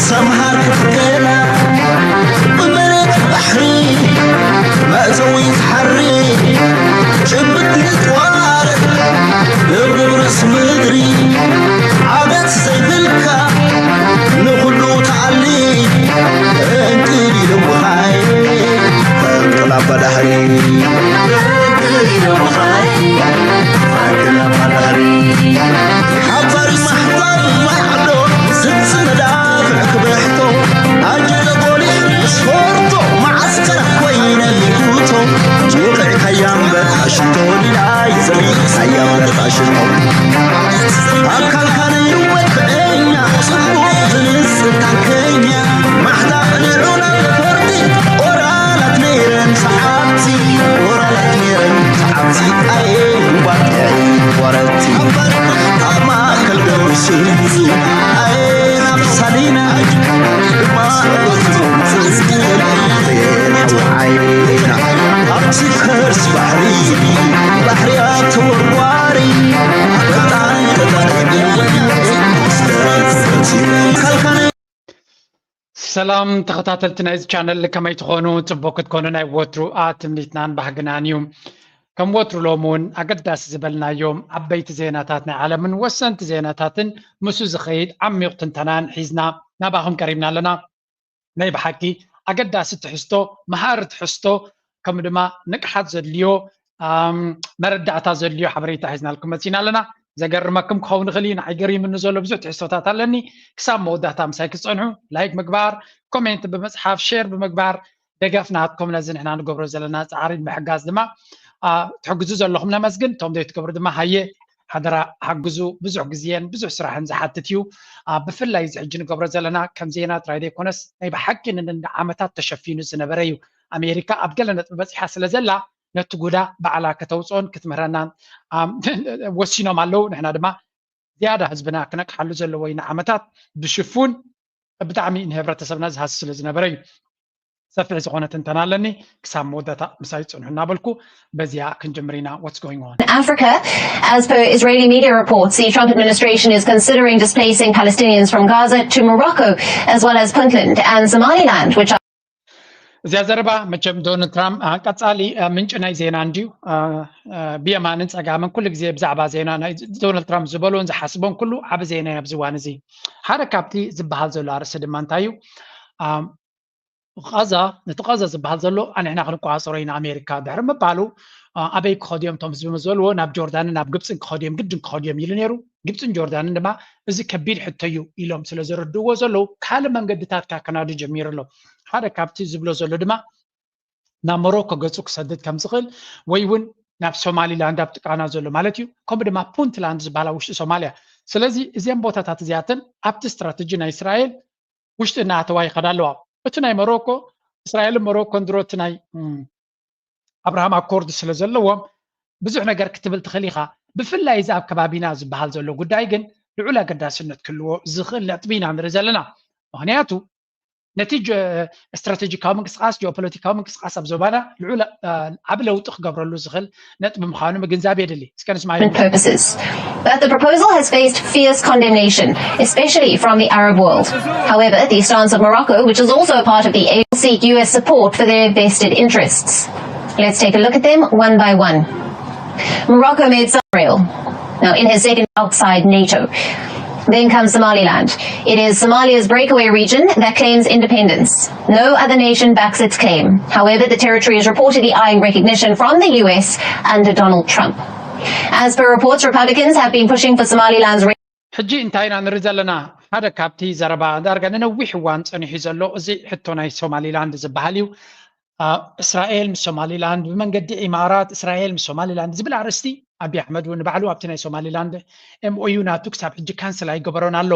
ሰምሃር ክትከላ ብመሬት ባሕሪ መእተዊት ሓሪ ጭብጥ ንጥዋር እግብርስ ምድሪ ዓበት ዘይብልካ ንኹሉ ተኣሊ እንቅል ኢሎም ውሃይ ፈንቅል ኣባ ዳህሪ ፈንቅል ኢሎም ውሃይ ፈንቅል ኣባ ዳህሪ ሓባሪ ማሕባሪ ማዕዶ ስልሲ መዳፍዕ ክብሕቶ ኣጀለ ጎሊሕ ምስ ፎርቶ መዓስከር ኮይነ ይጉቶ ጭውቕዕካያ እምበር ኣሽቶ ሊላይ ዘሪእካያ እምበር ኣሽቶ ኣካልካ ነይሩ ወድዕኛ ጽቡቕ ትንስር ታንከኛ ማሕዳ ንዑና ፈርዲ ኦራላት ነይረን ሰዓብቲ ኦራላት ነይረን ሰዓብቲ ኣየ ዋቂ ወረቲ ኣብ ማእከል ደርሲ ኣየ ናብ ሳሊና ድማ ኣይና ኣብቲ ከርስ ባሕሪ ባሕርያ ተወርዋሪ በጣም ተጠቂሚ ሰላም ተኸታተልቲ ናይዚ ቻነል ከመይ ትኾኑ? ጽቡቅ ክትኮኑ ናይ ወትሩ ትምኒትናን ባህግናን እዩ። ከም ወትሩ ሎም እውን ኣገዳሲ ዝበልናዮም ዓበይቲ ዜናታት ናይ ዓለምን ወሰንቲ ዜናታትን ምስኡ ዝኸይድ ዓሚቕ ትንተናን ሒዝና ናባኹም ቀሪብና ኣለና። ናይ ብሓቂ ኣገዳሲ ትሕዝቶ፣ መሃሪ ትሕዝቶ፣ ከምኡ ድማ ንቕሓት ዘድልዮ፣ ኣም፣ መረዳእታ ዘድልዮ ሓበሬታ ሒዝናልኩም መጺና ኣለና። ዘገርመኩም ክኸውን ይኽእል እዩ፣ ንዓይ ገሪምኒ ዘሎ ብዙሕ ትሕዝቶታት ኣለኒ። ክሳብ መወዳእታ ምሳይ ክትጸንሑ ላይክ ምግባር፣ ኮሜንት ብምጽሓፍ፣ ሼር ብምግባር ደገፍ ናትኩም ነዚ ንሕና ንገብሮ ዘለና ጻዕሪ ንምሕጋዝ ድማ፣ ኣ፣ ትሕግዙ ዘለኹም ነመስግን። እቶም ዘይትገብሩ ድማ ሃየ ሓደራ ሓግዙ። ብዙሕ ግዜን ብዙሕ ስራሕን ዝሓትት እዩ። ኣ፣ ብፍላይ እዚ ሕጂ ንገብሮ ዘለና ከም ዜና ጥራይ ዘይኮነስ ናይ ብሓቂ ንዓመታት ተሸፊኑ ዝነበረ እዩ። ኣሜሪካ ኣብ ገለ ነጥቢ በጺሓ ስለ ዘላ ነቲ ጉዳ ባዕላ ከተውፅኦን ክትምህረናን ወሲኖም ኣለዉ። ንሕና ድማ ዝያዳ ህዝብና ክነቅሓሉ ዘለዎ ኢና። ዓመታት ብሽፉን ብጣዕሚ ንህብረተሰብና ዝሃሲ ስለ ዝነበረ እዩ። ሰፊሕ ዝኾነ ትንተና ኣለኒ። ክሳብ መወዳእታ ምሳይ ፅንሑ እናበልኩ በዚያ ክንጅምር ኢና። What's going on? Africa. As per Israeli media reports, the Trump administration is considering displacing Palestinians from Gaza to Morocco, as well as Puntland and Somaliland, which are እዚኣ ዘረባ መቸም ዶናልድ ትራምፕ ቀፃሊ ምንጭ ናይ ዜና እንድዩ። ብየማንን ፀጋምን ኩሉ ግዜ ብዛዕባ ዜና ናይ ዶናልድ ትራምፕ ዝበሎን ዝሓስቦን ኩሉ ዓብ ዜና እዩ ኣብዚ እዋን እዚ። ሓደ ካብቲ ዝበሃል ዘሎ ኣርእስቲ ድማ እንታይ እዩ? ቃዛ፣ ነቲ ቃዛ ዝበሃል ዘሎ ኣንሕና ክንቆፃፀሮ ኢና ኣሜሪካ ድሕሪ ምባሉ ኣበይ ክኸዱ እዮም እቶም ህዝቢ ዝበልዎ ናብ ጆርዳንን ናብ ግብፅን ክኸዱ እዮም ግድን ክኸዱ እዮም ኢሉ ነይሩ። ግብፅን ጆርዳንን ድማ እዚ ከቢድ ሕቶ እዩ ኢሎም ስለ ዘረድእዎ ዘለዉ ካልእ መንገድታት ከከናዱ ጀሚሩ ኣሎ። ሓደ ካብቲ ዝብሎ ዘሎ ድማ ናብ ሞሮኮ ገፁ ክሰድድ ከም ዝኽእል ወይ እውን ናብ ሶማሊላንድ ኣብ ጥቃና ዘሎ ማለት እዩ። ከምኡ ድማ ፑንትላንድ ዝበሃላ ውሽጢ ሶማልያ። ስለዚ እዚአን ቦታታት እዚኣተን ኣብቲ ስትራተጂ ናይ እስራኤል ውሽጢ እናኣተዋ ይኸዳ ኣለዋ። እቲ ናይ ሞሮኮ እስራኤልን ሞሮኮን ድሮ እቲ ናይ ኣብርሃም ኣኮርድ ስለ ዘለዎም ብዙሕ ነገር ክትብል ትኽእል ኢኻ። ብፍላይ እዚ ኣብ ከባቢና ዝበሃል ዘሎ ጉዳይ ግን ልዑል ኣገዳስነት ክህልዎ ዝኽእል ነጥቢ ኢና ንርኢ ዘለና። ምኽንያቱ ነቲ ስትራቴጂካዊ ምንቅስቃስ ጂኦፖለቲካዊ ምንቅስቃስ ኣብ ዞባና ልዑል ዓብ ለውጢ ክገብረሉ ዝኽእል ነጥቢ ምዃኑ ምግንዛብ የድሊ። እስከ ንስማዮ። Purposes. But the proposal has faced fierce condemnation, especially from the Arab world. However, the stance of Morocco, which is also a part of the A U, seek U S support for their vested interests. Let's take a look at them one by one. Morocco made Israel, now in his second outside NATO. Then comes Somaliland. It is Somalia's breakaway region that claims independence. No other nation backs its claim. However, the territory is reportedly eyeing recognition from the U S under Donald Trump. As per reports, Republicans have been pushing for Somaliland's ሕጂ እንታይ ኢና ንርኢ ዘለና? ሓደ ካብቲ ዘረባ ዳርጋ ንነዊሕ እዋን ጸኒሑ ዘሎ እዚ ሕቶ ናይ ሶማሊላንድ ዝበሃል እዩ። እስራኤል ምስ ሶማሊላንድ ብመንገዲ ኢማራት እስራኤል ምስ ሶማሊላንድ ዝብል ኣርእስቲ ኣቢ ኣሕመድ እውን ንባዕሉ ኣብቲ ናይ ሶማሊላንድ M O U ናቱ ክሳብ ሕጂ ካንስል ኣይገበሮን ኣሎ።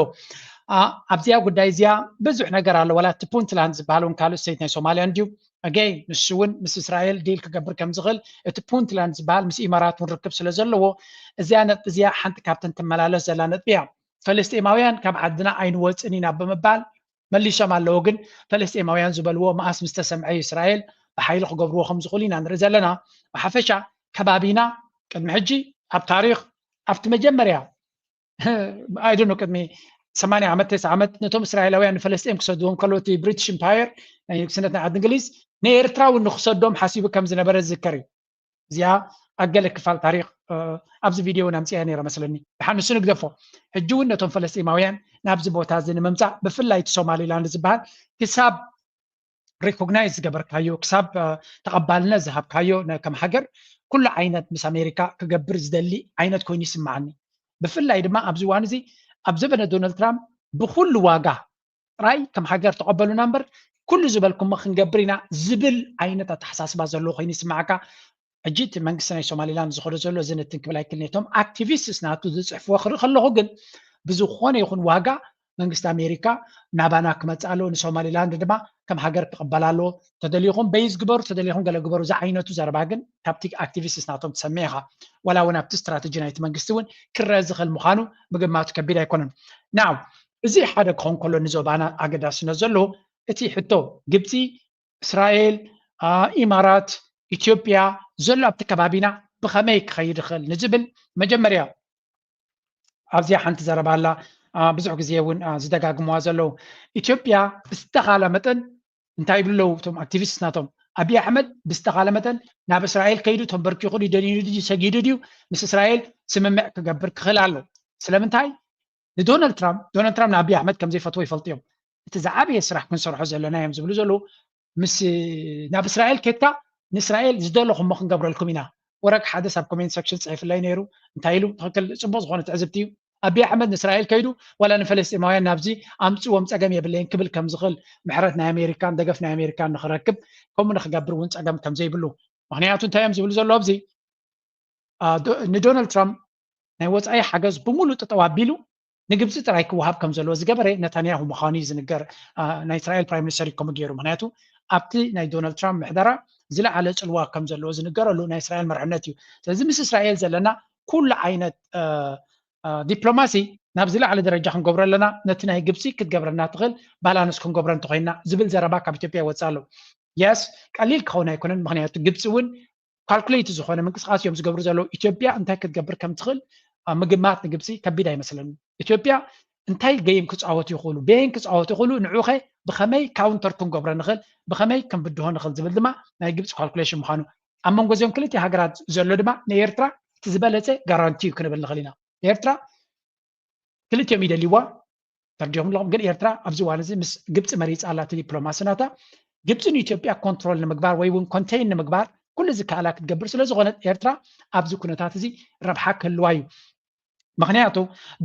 ኣብዚኣ ጉዳይ እዚኣ ብዙሕ ነገር ኣሎ። ዋላ እቲ ፑንትላንድ ዝበሃል እውን ካልእ ስቴት ናይ ሶማሊያ እንድዩ። ኣገይ ንሱ እውን ምስ እስራኤል ዲል ክገብር ከም ዝኽእል እቲ ፑንትላንድ ዝበሃል ምስ ኢማራት እውን ርክብ ስለ ዘለዎ እዚኣ ነጥቢ እዚኣ ሓንቲ ካብተን ትመላለስ ዘላ ነጥቢ እያ። ፈለስጤማውያን ካብ ዓድና ኣይንወፅን ኢና ብምባል መሊሶም ኣለዉ። ግን ፈለስጤማውያን ዝበልዎ መኣስ ምስ ተሰምዐ እዩ እስራኤል ብሓይሊ ክገብርዎ ከም ዝኽእሉ ኢና ንርኢ ዘለና። ብሓፈሻ ከባቢና ቅድሚ ሕጂ ኣብ ታሪኽ ኣብቲ መጀመርያ ኣይደኖ ቅድሚ ሰማንያ ዓመት፣ ተስዓ ዓመት ነቶም እስራኤላውያን ንፈለስጢን ክሰድዎም ከሎ፣ እቲ ብሪቲሽ ኢምፓየር፣ ናይ ንግስነት ናይ ዓዲ እንግሊዝ፣ ንኤርትራ እውን ንክሰዶም ሓሲቡ ከም ዝነበረ ዝዝከር እዩ። እዚኣ ኣብ ገለ ክፋል ታሪኽ፣ እ፣ ኣብዚ ቪድዮ እውን ኣምፅያ ነይረ መስለኒ። ድሓን ንሱ ንግደፎ። ሕጂ እውን ነቶም ፈለስጢማውያን ናብዚ ቦታ እዚ ንምምፃእ፣ ብፍላይ እቲ ሶማሊላንድ ዝበሃል፣ ክሳብ ሪኮግናይዝ ዝገበርካዮ፣ ክሳብ፣ እ፣ ተቐባልነት ዝሃብካዮ ነ-፣ ከም ሃገር፣ ኩሉ ዓይነት ምስ ኣሜሪካ ክገብር ዝደሊ ዓይነት ኮይኑ ይስምዓኒ። ብፍላይ ድማ ኣብዚ እዋን እዚ፣ ኣብ ዘበነ ዶናልድ ትራምፕ፣ ብኩሉ ዋጋ ጥራይ ከም ሃገር ተቐበሉና እምበር፣ ኩሉ ዝበልኩሞ ክንገብር ኢና ዝብል ዓይነት ኣተሓሳስባ ዘለዎ ኮይኑ ይስምዓካ። ሕጂ እቲ መንግስቲ ናይ ሶማሊላንድ ዝኸዶ ዘሎ እዚ ንትን ክብል ኣይክልኔቶም ኣክቲቪስትስ ናቱ ዝፅሕፍዎ ክርኢ ከለኹ ግን፣ ብዝኾነ ይኹን ዋጋ መንግስቲ ኣሜሪካ ናባና ክመፅእ ኣለዎ፣ ንሶማሊላንድ ድማ ከም ሃገር ክቕበላ ኣለዎ። ተደሊኹም በይዝ ግበሩ፣ ተደሊኹም ገለ ግበሩ ዝዓይነቱ ዘረባ ግን ካብቲ ኣክቲቪስትስ ናቶም ትሰምዕ ኢኻ። ዋላ እውን ኣብቲ ስትራተጂ ናይቲ መንግስቲ እውን ክረአ ዝኽእል ምዃኑ ምግማቱ ከቢድ ኣይኮነን። ናው፣ እዚ ሓደ ክኸውን ከሎ፣ ንዞባና ኣገዳስነት ዘለዎ እቲ ሕቶ፣ ግብፂ፣ እስራኤል፣ አ፣ ኢማራት፣ ኢትዮጵያ ዘሎ ኣብቲ ከባቢና ብኸመይ ክኸይድ ይኽእል ንዝብል፣ መጀመርያ ኣብዚኣ ሓንቲ ዘረባ ኣላ፣ አ፣ ብዙሕ ግዜ እውን፣ አ፣ ዝደጋግምዋ ዘለዉ። ኢትዮጵያ ብዝተኻለ መጠን እንታይ ይብሉ ኣለዉ እቶም ኣክቲቪስት ናቶም? ኣብይ ኣሕመድ ብዝተኻለ መጠን ናብ እስራኤል ከይዱ ተንበርኪኹ ድዩ፣ ደኒኑ ድዩ፣ ሰጊዱ ድዩ፣ ምስ እስራኤል ስምምዕ ክገብር ክኽእል ኣሎ። ስለምንታይ? ንዶናልድ ትራምፕ፣ ዶናልድ ትራምፕ ንኣብይ ኣሕመድ ከም ዘይፈትዎ ይፈልጡ እዮም። እቲ ዝዓበየ ስራሕ ክንሰርሖ ዘለና እዮም ዝብሉ ዘለዉ፣ ምስ፣ ናብ እስራኤል ኬድካ፣ ንእስራኤል ዝደለኹሞ ክንገብረልኩም ኢና። ወረቅ ሓደስ ኣብ ኮሜንት ሰክሽን ጽሒፍለይ ነይሩ። እንታይ ኢሉ? ትኽክል፣ ጽቡቕ ዝኾነ ትዕዝብቲ እዩ። ኣብይ ኣሕመድ ንእስራኤል ከይዱ፣ ዋላ ንፈለስጢማውያን ናብዚ ኣምጽዎም፣ ጸገም የብለይን ክብል ከም ዝኽእል፣ ምሕረት ናይ ኣሜሪካን ደገፍ ናይ ኣሜሪካን ንኽረክብ፣ ከምኡ ንኽገብር እውን ጸገም ከም ዘይብሉ። ምኽንያቱ እንታይ እዮም ዝብሉ ዘለዉ ኣብዚ? አ፣ ዶ-፣ ንዶናልድ ትራምፕ ናይ ወጻኢ ሓገዝ ብምሉእ ጠጠው ኣቢሉ ንግብጺ ጥራይ ክወሃብ ከም ዘለዎ ዝገበረ ነታንያሁ ምዃኑ እዩ ዝንገር። አ፣ ናይ እስራኤል ፕራይም ሚኒስተር እዩ ከምኡ ገይሩ። ምኽንያቱ ኣብቲ ናይ ዶናልድ ትራምፕ ምሕደራ ዝለዓለ ጽልዋ ከም ዘለዎ ዝንገረሉ ናይ እስራኤል መርሕነት እዩ። ስለዚ ምስ እስራኤል ዘለና ኩሉ ዓይነት፣ አ፣ አ፣ ዲፕሎማሲ ናብ ዝለዓለ ደረጃ ክንገብሮ ኣለና፣ ነቲ ናይ ግብጺ ክትገብረና ትኽእል ባላንስ ክንገብሮ እንተኾይንና ዝብል ዘረባ ካብ ኢትዮጵያ ይወጽእ ኣሎ። የስ፣ ቀሊል ክኸውን ኣይኮነን። ምኽንያቱ ግብጺ እውን ካልኩሌት ዝኾነ ምንቅስቃስ እዮም ዝገብሩ ዘለዉ። ኢትዮጵያ እንታይ ክትገብር ከም ትኽእል ኣብ ምግማት ንግብጺ ከቢድ ኣይመስለኒ። ኢትዮጵያ እንታይ ገይም ክጻወቱ ይኽእሉ፣ በየን ክጻወቱ ይኽእሉ፣ ንዑኸ ብኸመይ ካውንተር ክንገብሮ ንኽእል፣ ብኸመይ ክንብድሆ ንኽእል ዝብል ድማ ናይ ግብጺ ካልኩሌሽን ምዃኑ፣ ኣብ መንጎ እዚኦም ክልተ ሃገራት ዘሎ ድማ ንኤርትራ እቲ ዝበለጸ ጋራንቲ እዩ ክንብል ንኽእል ኢና። ኤርትራ ክልቲኦም ይደልይዋ፣ ተርዲኹም ኣለኹም። ግን ኤርትራ ኣብዚ እዋን እዚ ምስ ግብጺ መሪጻ ኣላ፣ እቲ ዲፕሎማሲ ናታ። ግብጺ ንኢትዮጵያ ኮንትሮል ንምግባር ወይ እውን ኮንቴይን ንምግባር ኩሉ ዝከኣላ ክትገብር ስለ ዝኾነት፣ ኤርትራ ኣብዚ ኩነታት እዚ ረብሓ ክህልዋ እዩ። ምኽንያቱ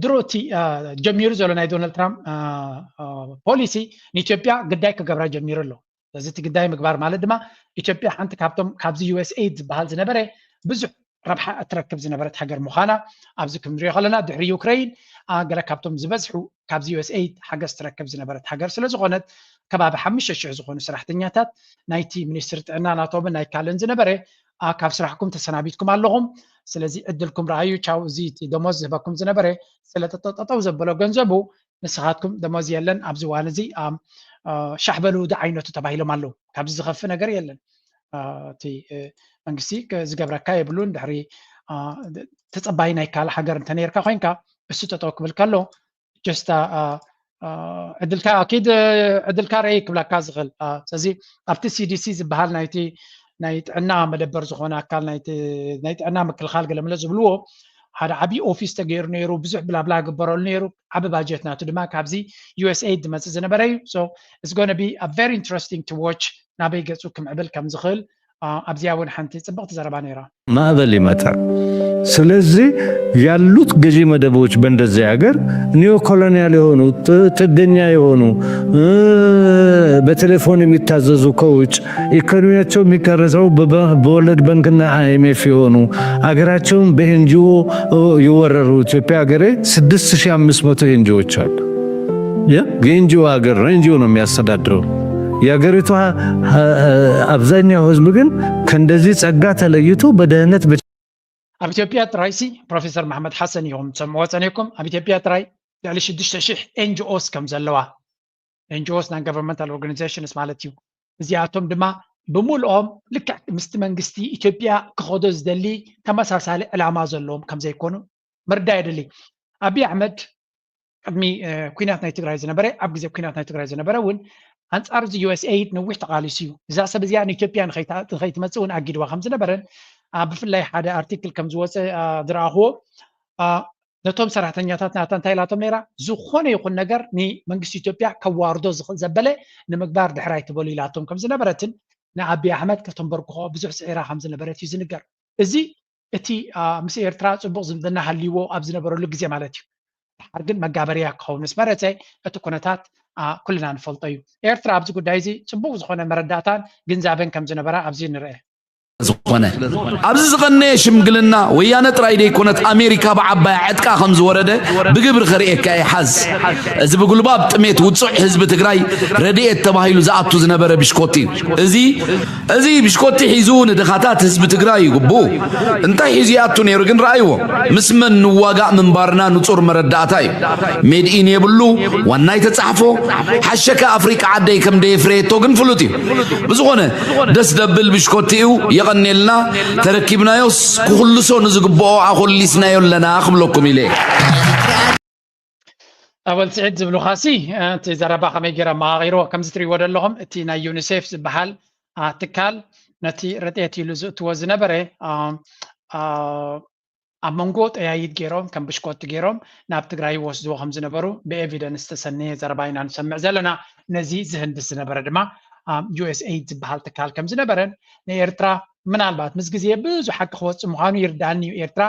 ድሮ እቲ፣ አ፣ ጀሚሩ ዘሎ ናይ ዶናልድ ትራምፕ፣ አ፣ አ፣ ፖሊሲ ንኢትዮጵያ ግዳይ ክገብራ ጀሚሩ ኣሎ። ስለዚ እቲ ግዳይ ምግባር ማለት ድማ ኢትዮጵያ ሓንቲ ካብቶም ካብዚ ዩ ኤስ ኤይድ ዝበሃል ዝነበረ ብዙሕ ረብሓ እትረክብ ዝነበረት ሃገር ምዃና ኣብዚ ክንሪኦ ከለና፣ ድሕሪ ዩክረይን፣ አ፣ ገለ ካብቶም ዝበዝሑ ካብዚ ዩ ኤስ ኤይድ ሓገዝ ትረክብ ዝነበረት ሃገር ስለ ዝኾነት፣ ከባቢ ሓሙሽተ ሽሕ ዝኾኑ ሰራሕተኛታት ናይቲ ሚኒስትሪ ጥዕና ናቶምን ናይ ካልእን ዝነበረ፣ አ፣ ካብ ስራሕኩም ተሰናቢትኩም ኣለኹም፣ ስለዚ ዕድልኩም ረኣዩ፣ ቻው፣ እዚ እቲ ደሞዝ ዝህበኩም ዝነበረ ስለ ጠጠው ዘበሎ ገንዘቡ፣ ንስኻትኩም ደሞዝ የለን፣ ኣብዚ እዋን እዚ፣ አ፣ አ፣ ሻሕ በሉ ዝዓይነቱ ተባሂሎም ኣለዉ። ካብዚ ዝኸፍእ ነገር የለን። አ፣ እቲ፣ እ፣ መንግስቲ ከ-፣ ዝገብረካ የብሉን። ድሕሪ፣ አ፣ ተጸባይ ናይ ካልእ ሃገር እንተ ነይርካ ኮይንካ፣ እሱ ጠጠው ክብል ከሎ፣ ጀስት፣ አ፣ አ፣ ዕድልካ፣ ኪድ፣ እ፣ ዕድልካ ርኣይ ክብለካ ዝኽእል። አ፣ ስለዚ ኣብቲ ሲ ዲ ሲ ዝበሃል ናይቲ ናይ ጥዕና መደበር ዝኾነ ኣካል ናይቲ ናይ ጥዕና ምክልኻል ገለመለ ዝብልዎ ሓደ ዓብዪ ኦፊስ ተገይሩ ነይሩ፣ ብዙሕ ብላብላ ግበረሉ ነይሩ፣ ዓቢ ባጀት ናቱ ድማ ካብዚ ዩ ኤስ ኤይድ ዝመጽእ ዝነበረ እዩ። So it's gonna be a very interesting to watch ናበይ ገጹ ክምዕብል ከም ዝኽእል። አ፣ ኣብዚኣ እውን ሓንቲ ጽብቕቲ ዘረባ ነይራ። ማዕበል ይመጽእ። ስለዚህ ያሉት ገዢ መደቦች በእንደዚህ ሀገር ኒዮ ኮሎኒያል የሆኑ፣ ጥ-፣ ጥገኛ የሆኑ፣ እ፣ በቴሌፎን የሚታዘዙ ከውጭ፣ ኢኮኖሚያቸው የሚቀረጸው በበ-፣ በወለድ ባንክና አይ ኤም ኤፍ የሆኑ፣ አገራቸውን በ ኤን ጂ ኦ የወረሩ፣ ኢትዮጵያ ሀገሬ ስድስት ሺህ አምስት መቶ ኤን ጂ ኦዎች አሉ። የ-፣ የኤን ጂ ኦ ሀገር ነው፣ ኤን ጂ ኦ ነው የሚያስተዳድረው። የሀገሪቷ፣ አ-፣ አብዛኛው ህዝብ ግን ከእንደዚህ ጸጋ ተለይቶ በድህነት ብቻ ኣብ ኢትዮጵያ ጥራይሲ፣ ፕሮፌሰር መሓመድ ሓሰን ኢኹም ትሰምዕዎ ጸኒሕኩም፣ ኣብ ኢትዮጵያ ጥራይ ልዕሊ ሽዱሽተ ሽሕ ኤን ጂ ኦስ ከም ዘለዋ፣ ኤን ጂ ኦስ፣ ናን ጋቨርንመንታል ኦርጋናይዜሽንስ ማለት እዩ። እዚኣቶም ድማ ብምልኦም ልክዕ ምስቲ መንግስቲ ኢትዮጵያ ክኸዶ ዝደሊ ተመሳሳሊ ዕላማ ዘለዎም ከም ዘይኮኑ ምርዳእ የድሊ። ኣብይ ኣሕመድ ቅድሚ ኩናት ናይ ትግራይ ዝነበረ፣ ኣብ ግዜ ኩናት ናይ ትግራይ ዝነበረ እውን ኣንፃር እዚ ዩኤስኤይድ ነዊሕ ተቃሊሱ እዩ። እዛ ሰብ እዚኣ ንኢትዮጵያ ንኸይትመፅእ እውን ኣጊድዋ ከም ዝነበረን ብፍላይ ሓደ ኣርቲክል ከም ዝወፀ ዝረኣኽዎ ነቶም ሰራሕተኛታት ናታ እንታይ ኢላቶም ነይራ? ዝኾነ ይኹን ነገር ንመንግስቲ ኢትዮጵያ ከዋርዶ ዘበለ ንምግባር ድሕር ኣይትበሉ ኢላቶም ከም ዝነበረትን ንኣብይ ኣሕመድ ከተንበርክኾ ብዙሕ ስዒራ ከም ዝነበረት እዩ ዝንገር። እዚ እቲ ምስ ኤርትራ ፅቡቕ ዝምድና ሃልይዎ ኣብ ዝነበረሉ ግዜ ማለት እዩ። ድሓር ግን መጋበርያ ክኸውን ምስ መረፀ እቲ ኩነታት ኩልና ንፈልጦ እዩ። ኤርትራ ኣብዚ ጉዳይ እዚ ፅቡቕ ዝኾነ መረዳእታን ግንዛበን ከም ዝነበራ ኣብዚ ንርአ። ዝኾነ ኣብዚ ዝቐነየ ሽምግልና ወያነ ጥራይ ደይኮነት ኣሜሪካ ብዓባያ ዕጥቃ ከም ዝወረደ ብግብሪ ከርእየካ ይሓዝ። እዚ ብጉልባብ ጥሜት ውጹዕ ህዝቢ ትግራይ ረድኤት ተባሂሉ ዝኣቱ ዝነበረ ብሽኮቲ እዩ። እዚ እዚ ብሽኮቲ ሒዙ ንድኻታት ህዝቢ ትግራይ ይግቡ እንታይ ሒዙ ይኣቱ ነይሩ ግን ረኣይዎ። ምስ መን ንዋጋእ ምንባርና ንጹር መረዳእታ እዩ። ሜድኢን የብሉ ዋናይ ተጻሕፎ ሓሸካ ኣፍሪቃ ዓደይ ከም ደየፍረየቶ ግን ፍሉጥ እዩ። ብዝኾነ ደስ ደብል ብሽኮቲ እዩ። የቐኔልና ተረኪብናዮስ ክኹልሶ ንዝግብኦ ኣኾሊስናዮ ኣለና ክብለኩም ኢለ። ኣወል ስዒድ ዝብሉኻሲ እቲ ዘረባ ከመይ ገይረ መቓቒርዎ ከምዚ ትሪእዎ ዘለኹም እቲ ናይ ዩኒሴፍ ዝበሃል ትካል ነቲ ረድኤት ኢሉ ዝእትዎ ዝነበረ ኣብ መንጎ ጠያይት ገይሮም ከም ብሽኮቲ ገይሮም ናብ ትግራይ ይወስድዎ ከም ዝነበሩ ብኤቪደንስ ዝተሰነየ ዘረባ ኢና ንሰምዕ ዘለና። ነዚ ዝህንድስ ዝነበረ ድማ ዩኤስኤይድ ዝበሃል ትካል ከም ዝነበረን ንኤርትራ ምናልባት ምስ ግዜ ብዙሕ ሓቂ ክወፅእ ምዃኑ ይርዳእኒ እዩ። ኤርትራ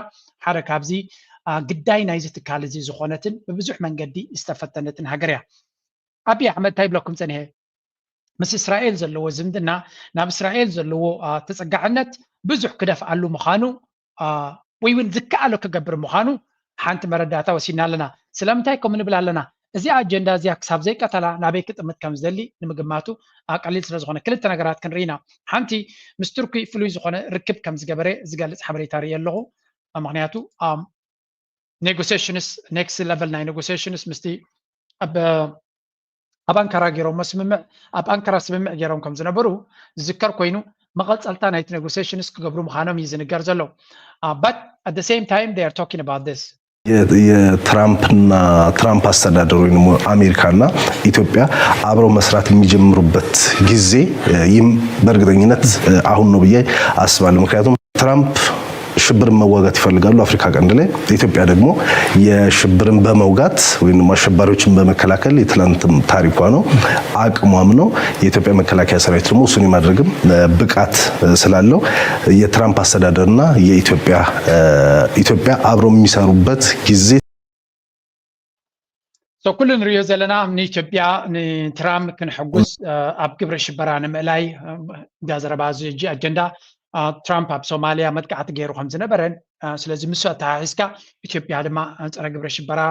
ሓደ ካብዚ ግዳይ ናይዚ ትካል እዚ ዝኾነትን ብብዙሕ መንገዲ ዝተፈተነትን ሃገር እያ። ኣብይ ኣሕመድ እንታይ ይብለኩም ፀኒሐ? ምስ እስራኤል ዘለዎ ዝምድና ናብ እስራኤል ዘለዎ ተፀጋዕነት ብዙሕ ክደፍኣሉ ምዃኑ ወይ እውን ዝከኣሎ ክገብር ምዃኑ ሓንቲ መረዳእታ ወሲድና ኣለና። ስለምንታይ ከምኡ ንብል ኣለና? እዚኣ ኣጀንዳ እዚኣ ክሳብ ዘይቀተላ ናበይ ክጥምት ከም ዝደሊ ንምግማቱ ቀሊል ስለ ዝኾነ ክልተ ነገራት ክንርኢ ኢና። ሓንቲ ምስ ቱርኪ ፍሉይ ዝኾነ ርክብ ከም ዝገበረ ዝገልፅ ሓበሬታ ርኢ ኣለኹ። ምክንያቱ ኔጎሲሽንስ ኔክስት ለቨል ናይ ኔጎሲሽንስ ምስቲ ኣብ ኣንካራ ገይሮሞ ስምምዕ ኣብ ኣንካራ ስምምዕ ገይሮም ከም ዝነበሩ ዝዝከር ኮይኑ መቐፀልታ ናይቲ ኔጎሲሽንስ ክገብሩ ምዃኖም እዩ ዝንገር ዘሎ። But at the same time they are talking about this. የትራምፕና ትራምፕ አስተዳደር ወይም አሜሪካና ኢትዮጵያ አብረው መስራት የሚጀምሩበት ጊዜ ይህም በእርግጠኝነት አሁን ነው ብዬ አስባለሁ። ምክንያቱም ትራምፕ ሽብርን መዋጋት ይፈልጋሉ አፍሪካ ቀንድ ላይ። ኢትዮጵያ ደግሞ የሽብርን በመውጋት ወይም አሸባሪዎችን በመከላከል የትናንትም ታሪኳ ነው አቅሟም ነው። የኢትዮጵያ መከላከያ ሰራዊት ደግሞ እሱን የማድረግም ብቃት ስላለው የትራምፕ አስተዳደርና የኢትዮጵያ ኢትዮጵያ አብረው የሚሰሩበት ጊዜ So ኩሉ ንሪኦ ዘለና ንኢትዮጵያ ንትራምፕ ክንሕጉስ ኣብ ግብረ ሽበራ ንምእላይ እንዳ ዘረባ እዚ ሕጂ ኣጀንዳ ትራምፕ ኣብ ሶማሊያ መጥቃዕቲ ገይሩ ከም ዝነበረን ስለዚ ምስ ኣተሓሒዝካ ኢትዮጵያ ድማ ፀረ ግብረ ሽበራ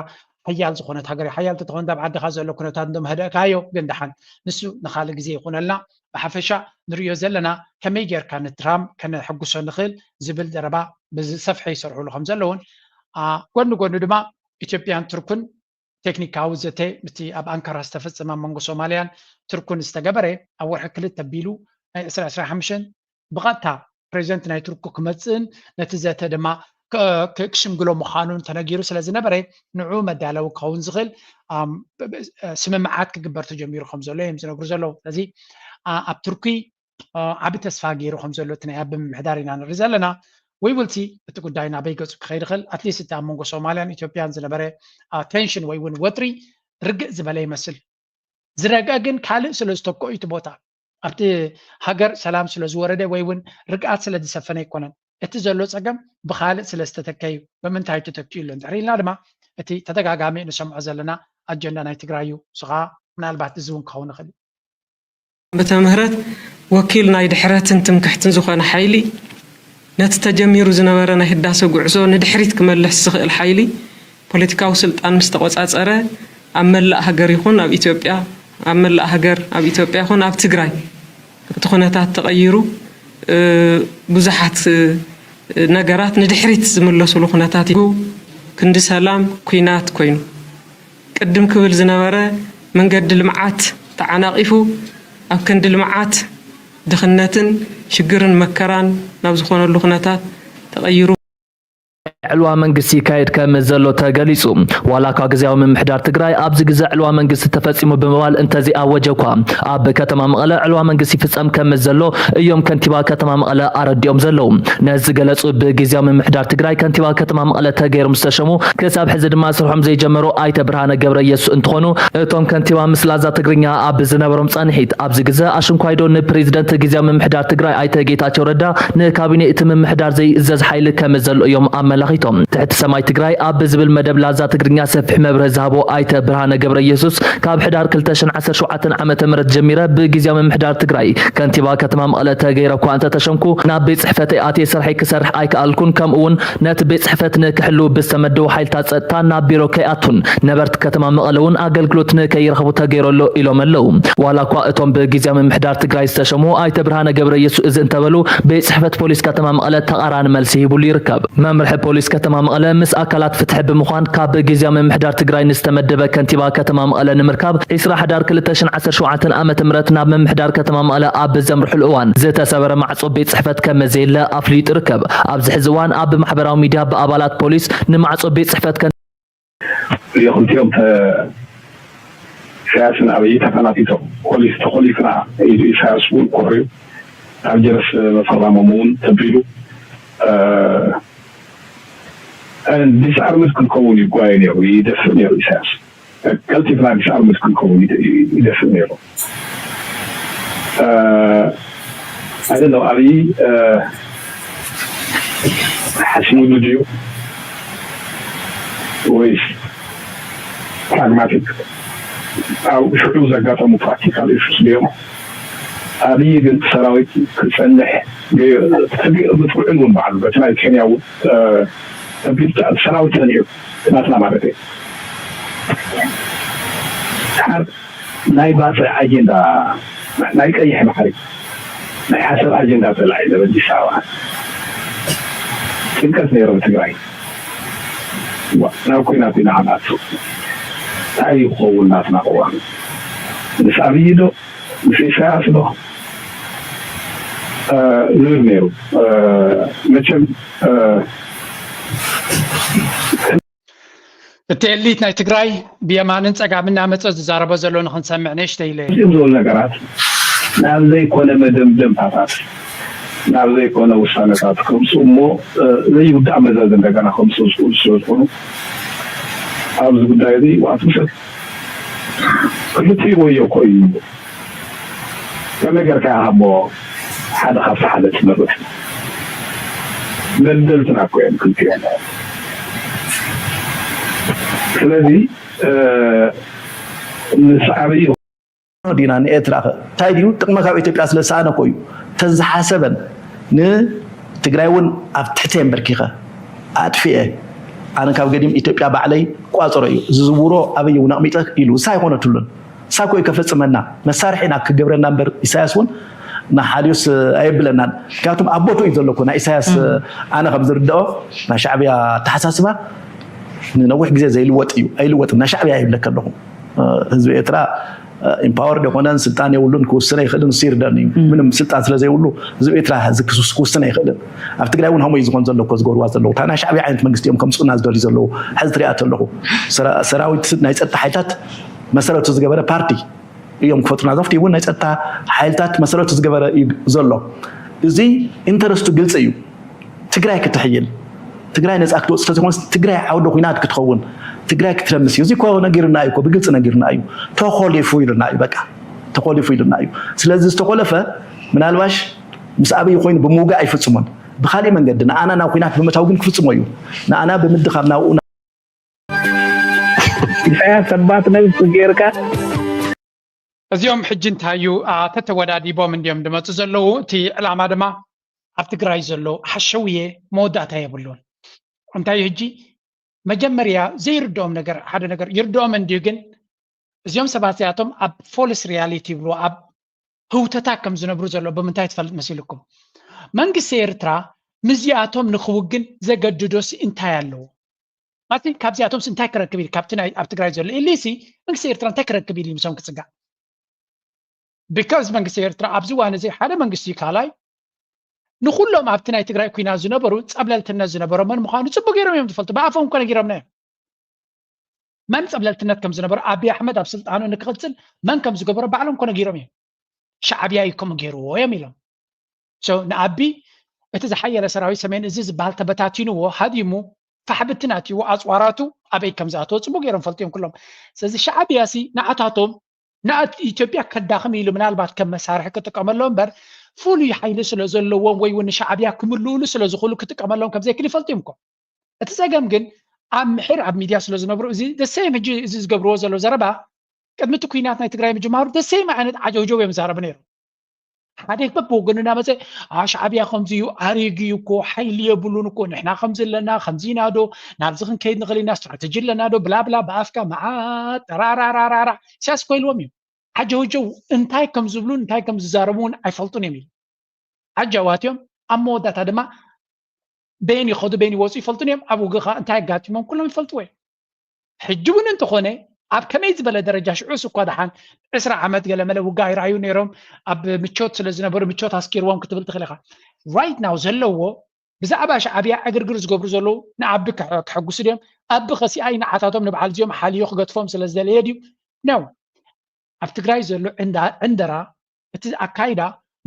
ሓያል ዝኾነት ሃገር ሓያል ተተኾን ኣብ ዓድኻ ዘሎ ኩነታት እንደመህደእካዮ ግን ደሓን ንሱ ንካልእ ግዜ ይኹነልና ብሓፈሻ ንሪኦ ዘለና ከመይ ጌርካ ንትራምፕ ከነሕጉሶ ንኽእል ዝብል ዘረባ ብዝሰፍሐ ይሰርሕሉ ከም ዘለውን ጎኒ ጎኒ ድማ ኢትዮጵያን ቱርክን ቴክኒካዊ ዘተ ምስቲ ኣብ ኣንካራ ዝተፈፀመ ኣብ መንጎ ሶማልያን ቱርክን ዝተገበረ ኣብ ወርሒ ክልተ ኣቢሉ ናይ ዕስራ ዕስራ ሓሙሽተ ብቐጥታ ፕሬዚደንት ናይ ቱርክ ክመፅእን ነቲ ዘተ ድማ ክሽምግሎ ምዃኑን ተነጊሩ ስለ ዝነበረ ንዑ መዳለዊ ክኸውን ዝኽእል ስምምዓት ክግበር ተጀሚሩ ከም ዘሎ እዮም ዝነግሩ ዘለዉ። ስለዚ ኣብ ቱርኪ ዓቢ ተስፋ ገይሩ ከም ዘሎ እቲ ናይ ኣቢ ምምሕዳር ኢና ንርኢ ዘለና። We will see እቲ ጉዳይ ናበይ ገፁ ክኸይድ ይኽእል። ኣትሊስት እቲ ኣብ መንጎ ሶማልያን ኢትዮጵያን ዝነበረ ቴንሽን ወይ እውን ወጥሪ ርግእ ዝበለ ይመስል። ዝረግአ ግን ካልእ ስለ ዝተክኦ እዩ እቲ ቦታ። ኣብቲ ሃገር ሰላም ስለ ዝወረደ ወይ እውን ርግኣት ስለ ዝሰፈነ ኣይኮነን። እቲ ዘሎ ፀገም ብኻልእ ስለ ዝተተከ እዩ። ብምንታይ ተተኪኡ ኣሎ እንድሕር ኢልና ድማ እቲ ተደጋጋሚ ንሰምዖ ዘለና ኣጀንዳ ናይ ትግራይ እዩ። ንሱ ከዓ ምናልባት እዚ እውን ክኸውን ይኽእል እዩ። ዓመተ ምህረት ወኪል ናይ ድሕረትን ትምክሕትን ዝኾነ ሓይሊ ነቲ ተጀሚሩ ዝነበረ ናይ ህዳሰ ጉዕዞ ንድሕሪት ክመልስ ዝኽእል ሓይሊ ፖለቲካዊ ስልጣን ምስ ተቖጻጸረ ኣብ መላእ ሃገር ይኹን ኣብ ኢትዮጵያ ኣብ መላእ ሃገር ኣብ ኢትዮጵያ ይኹን ኣብ ትግራይ እቲ ኩነታት ተቐይሩ ብዙሓት ነገራት ንድሕሪት ዝምለሱሉ ኩነታት እዩ። ክንዲ ሰላም ኲናት ኮይኑ። ቅድም ክብል ዝነበረ መንገዲ ልምዓት ተዓናቒፉ ኣብ ክንዲ ልምዓት ድኽነትን ሽግርን መከራን ናብ ዝኾነሉ ኩነታት ተቐይሩ። ዕልዋ መንግስቲ ይካየድ ከም ዘሎ ተገሊጹ። ዋላ እኳ ግዝያዊ ምምሕዳር ትግራይ ኣብዚ ግዘ ዕልዋ መንግስቲ ተፈጺሙ ብምባል እንተዘይኣወጀ እኳ፣ ኣብ ከተማ መቐለ ዕልዋ መንግስቲ ይፍጸም ከም ዘሎ እዮም ከንቲባ ከተማ መቐለ ኣረዲኦም ዘለዉ። ነዚ ዝገለጹ ብግዝያዊ ምምሕዳር ትግራይ ከንቲባ ከተማ መቐለ ተገይሮም ዝተሸሙ፣ ክሳብ ሕዚ ድማ ስርሖም ዘይጀመሩ ኣይተ ብርሃነ ገብረ ኢየሱስ እንትኾኑ፣ እቶም ከንቲባ ምስ ላዛ ትግርኛ ኣብ ዝነበሮም ጻንሒት፣ ኣብዚ ግዘ ኣሽንኳይዶ ንፕሬዚደንት ግዝያዊ ምምሕዳር ትግራይ ኣይተ ጌታቸው ረዳ ንካቢኔ እቲ ምምሕዳር ዘይእዘዝ ሓይሊ ከም ዘሎ እዮም ኣመላኺቶም። ትሕቲ ሰማይ ትግራይ ኣብ ዝብል መደብ ላዛ ትግርኛ ሰፊሕ መብርሂ ዝሃቦ ኣይተ ብርሃነ ገብረ ኢየሱስ፣ ካብ ሕዳር ክልተ ሽሕን ዓሰርተ ሸውዓተን ዓመተ ምህረት ጀሚረ ብግዝያዊ ምምሕዳር ትግራይ ከንቲባ ከተማ መቐለ ተገይረ እኳ እንተተሸምኩ፣ ናብ ቤት ጽሕፈተይ ኣትየ ስርሐይ ክሰርሕ ኣይከኣልኩን፣ ከምኡ እውን ነቲ ቤት ጽሕፈት ንክሕልው ብዝተመደቡ ሓይልታት ጸጥታ ናብ ቢሮ ከይኣቱን ነበርቲ ከተማ መቐለ እውን ኣገልግሎት ንከይረኽቡ ተገይሩ ኣሎ ኢሎም ኣለዉ። ዋላ እኳ እቶም ብግዝያዊ ምምሕዳር ትግራይ ዝተሸሙ ኣይተ ብርሃነ ገብረ ኢየሱስ እዚ እንተበሉ፣ ቤት ጽሕፈት ፖሊስ ከተማ መቐለ ተቓራኒ መልሲ ሂቡሉ ይርከብ። መምርሒ ፖሊስ ከተማ መቐለ ምስ ኣካላት ፍትሒ ብምዃን ካብ ግዝያዊ ምምሕዳር ትግራይ ንዝተመደበ ከንቲባ ከተማ መቐለ ንምርካብ ዒስራ ሕዳር ክልተ ሽሕን ዓሰርተ ሸውዓተን ዓመተ ምህረት ናብ ምምሕዳር ከተማ መቐለ ኣብ ዘምርሕሉ እዋን ዝተሰበረ ማዕጾ ቤት ጽሕፈት ከም ዘየለ ኣፍሊጡ ይርከብ። ኣብዚ ሕዚ እዋን ኣብ ማሕበራዊ ሚድያ ብኣባላት ፖሊስ ንማዕጾ ቤት ጽሕፈት ከ- እዮ ክልቲኦም ተ- ኢሳያስን ኣብይ ተፈናቲቶም ፖሊስ ተኾሊፍና ኢሉ ኢሳያስ እውን ኮርዩ ኣብ ጀርስ መፈራሞም እውን ተቢሉ ዲስኣርምድ ክንከውን ይጓየ ነይሩ ይደፍእ ነይሩ ኢሳያስ ቀልጢፍና ዲስኣርምድ ክንከውን ይደፍእ ነይሩ ኣይደለው ኣብይ ሓሲብሉ ድዩ ወይስ ፕራግማቲክ ኣብ ሽዑ ዘጋጠሙ ፕራክቲካል ኢሹስ ድዮም ኣብይ ግን ሰራዊት ክፀንሕ ብጥዑን እውን በዓሉ በቲ ናይ ኬንያ እውን ከቢድ ሰራዊት ፀኒሑ ናትና ማለት እዩ ናይ ባፅዕ ኣጀንዳ ናይ ቀይሕ ባሕሪ ናይ ሓሰብ ኣጀንዳ ተላዒለ በዲስ ኣበባ ጭንቀት ነይሮም ትግራይ ናብ ኩናት ኢና ክንኣቱ እንታይ ይኸውን ናትና ቅዋም ምስ ኣብይ ዶ ምስ ኢሳያስ ዶ ዝብል ነይሩ መቸም እቲ ኤሊት ናይ ትግራይ ብየማንን ፀጋምን እናመፀ ዝዛረቦ ዘሎ ንክንሰምዕ ንእሽተይ ኢለ እዚኦም ዝበሉ ነገራት ናብ ዘይኮነ መደምደምታታት ናብ ዘይኮነ ውሳነታት ከምፅኡ እሞ ዘይውዳእ መዘዝ እንደገና ከምፅኡ ዝኽእሉ ስለዝኾኑ ኣብዚ ጉዳይ እዚ ዋት ውሰድ ክልቲኡ ወዮ እኮ እዩ ከመይ ጌርካ ኢኻ እሞ ሓደ ካብቲ ሓደ ትመርጽ? ደልደልትና እኮ እዮም ክልቲኦም። ስለዚ ምስ ዓብዪ። ዲና ንኤርትራ ከ እንታይ ድዩ ጥቕሚ ካብ ኢትዮጵያ ስለ ዝሰኣነ እኮ እዩ። ተዝሓሰበን ንትግራይ እውን ኣብ ትሕቲ ኣንበርኪኸ ኣጥፊኤ ኣነ ካብ ገዲም ኢትዮጵያ ባዕለይ ቋፅሮ እዩ ዝዝውሮ ኣበይ እውን ኣቕሚጠ ኢሉ እሳ ኣይኮነትሉን። ሳኮይ ከፈፅመና መሳርሒ ኢና ክገብረና እምበር ኢሳያስ እውን ንሓዲኡስ ኣየብለናን። ምክንያቱም ኣብ ቦትኡ እዩ ዘሎ እኮ ናይ ኢሳያስ ኣነ ከም ዝርድኦ ናይ ሻዕብያ ኣተሓሳስባ ንነዊሕ ግዜ ዘይልወጥ እዩ ኣይልወጥን ናይ ሻዕብያ ይብለካ ኣለኹ። ህዝቢ ኤርትራ ኢምፓወርድ የኮነን ስልጣን የብሉን ክውስን ኣይክእልን እሱ ይርደን እዩ ምንም ስልጣን ስለ ዘይብሉ ህዝቢ ኤርትራ ክውስን ኣይክእልን ኣብ ትግራይ እውን ከምኡ እዩ ዝኾን ዘሎ እኮ ዝገብርዋ ዘለዉ እታ ናይ ሻዕብያ ዓይነት መንግስቲ እዮም ከምፅኡና ዝደልዩ ዘለዉ ሕዚ ትሪኣ ተለኹ ሰራዊት ናይ ፀጥታ ሓይልታት መሰረቱ ዝገበረ ፓርቲ እዮም ክፈጥሩና ዘፍቲ እውን ናይ ፀጥታ ሓይልታት መሰረቱ ዝገበረ እዩ ዘሎ እዚ ኢንተረስቱ ግልፂ እዩ ትግራይ ክትሕይል ትግራይ ነፃ ክትወፅእ ተዘይኮነስ ትግራይ ዓውደ ኩናት ክትኸውን ትግራይ ክትረምስ እዩ እዚ እኮ ነጊርና እዩ ብግልፂ ነጊርና እዩ ተኾሊፉ ኢሉና እዩ በቃ ተኾሊፉ ኢሉና እዩ ስለዚ ዝተኾለፈ ምናልባሽ ምስ ኣበይ ኮይኑ ብምውጋእ ኣይፍፅሞን ብካሊእ መንገዲ ንኣና ናብ ኩናት ብምእታው ግን ክፍፅሞ እዩ ንኣና ብምድኻም ናብኡ ኢሳያስ ሰባት ነብስ ጌርካ እዚኦም ሕጂ እንታይ እዩ ተተወዳዲቦም እንዲዮም ድመፁ ዘለዉ እቲ ዕላማ ድማ ኣብ ትግራይ ዘሎ ሓሸውየ መወዳእታ የብሉን እንታይ እዩ ሕጂ መጀመርያ ዘይርድኦም ነገር ሓደ ነገር ይርድኦም እንዲዩ ግን እዚኦም ሰባት እዚኣቶም ኣብ ፎልስ ሪያሊቲ ይብሉ ኣብ ህውተታ ከም ዝነብሩ ዘሎ ብምንታይ ትፈልጥ መሲልኩም መንግስቲ ኤርትራ ምስዚኣቶም ንክውግን ዘገድዶሲ እንታይ ኣለዎ ማለት ካብዚኣቶምስ እንታይ ክረክብ ኢሉ ካብቲ ናይ ኣብ ትግራይ ዘሎ ኢሊሲ መንግስቲ ኤርትራ እንታይ ክረክብ ኢሉ ምሶም ክፅጋዕ because መንግስቲ ኤርትራ ኣብዚ ዋን እዚ ሓደ መንግስቲ ካልኣይ ንኩሎም ኣብቲ ናይ ትግራይ ኩናት ዝነበሩ ጸብለልትነት ዝነበሮም መን ምዃኑ ጽቡቅ ገይሮም እዮም ዝፈልጡ። ብኣፎም እኮ ነጊሮምና እዮም። መን ጸብለልትነት ከም ዝነበሩ፣ ኣብይ ኣሕመድ ኣብ ስልጣኑ ንክቕጽል መን ከም ዝገበሮ ባዕሎም እኮ ነጊሮም እዮም። ሻዕብያ እዩ ከምኡ ገይርዎ እዮም ኢሎም። So ንኣቢ እቲ ዝሓየለ ሰራዊት ሰሜን እዚ ዝበሃል ተበታቲንዎ ሃዲሙ ፋሕብትን ኣትይዎ ኣፅዋራቱ ኣበይ ከም ዝኣተወ ፅቡቅ ገይሮም ፈልጡ እዮም ኩሎም። ስለዚ ሻዕብያ ሲ ንኣታቶም ንኣት ኢትዮጵያ ከዳኽም ኢሉ ምናልባት ከም መሳርሒ ክጥቀመሎም እምበር ፍሉይ ሓይሊ ስለ ዘለዎም ወይ እውን ንሻዕብያ ክምልእሉ ስለ ዝኽእሉ ክጥቀመሎም ከም ዘይክእል ይፈልጡ እዮም እኮ። እቲ ጸገም ግን ኣብ ምሒር ኣብ ሚድያ ስለ ዝነብሩ እዚ the same ሕጂ እዚ ዝገብርዎ ዘለዉ ዘረባ ቅድሚ እቲ ኩናት ናይ ትግራይ ምጅማሩ the same ዓይነት ዓጀውጀው እዮም ዝዛረቡ ነይሮም። ሓደ በብወገኑ እናመፀ ሻዕብያ ከምዚ እዩ ኣሪግ እዩ እኮ ሓይሊ የብሉን እኮ ንሕና ከምዚ ኣለና ከምዚ ኢና ዶ ናብዚ ክንከይድ ንኽእል ኢና ስትራተጂ ኣለና ዶ ብላብላ ብኣፍካ መዓት ጠራራራራራ ኢሳያስ እኮ ኢልዎም እዩ። ዓጀውጀው እንታይ ከም ዝብሉን እንታይ ከም ዝዛረቡ እውን ኣይፈልጡን እዮም ኢሉ። ዓጃዋት እዮም። ኣብ መወዳእታ ድማ በየን ይኸዱ በየን ይወፁ ይፈልጡን እዮም። ኣብ ውግእ ከዓ እንታይ ኣጋጢሞም ኩሎም ይፈልጥዎ እዮም። ሕጂ እውን እንተኾነ ኣብ ከመይ ዝበለ ደረጃ ሽዑስ እኳ ደሓን ዕስራ ዓመት ገለመለ ውግእ ኣይረኣዩ ነይሮም ኣብ ምቾት ስለ ዝነበሩ ምቾት ኣስኪርዎም ክትብል ትኽእል ኢኻ። Right now ዘለዎ ብዛዕባ ሻዕብያ ዕግርግር ዝገብሩ ዘለዉ ንኣቢ ከሐጉሱ ድዮም? ኣቢ ከሲኣይ ንዓታቶም ንበዓል እዚኦም ሓልዮ ክገድፎም ስለ ዝደለየ ድዩ? ነው ኣብ ትግራይ ዘሎ ዕንደራ እቲ ኣካይዳ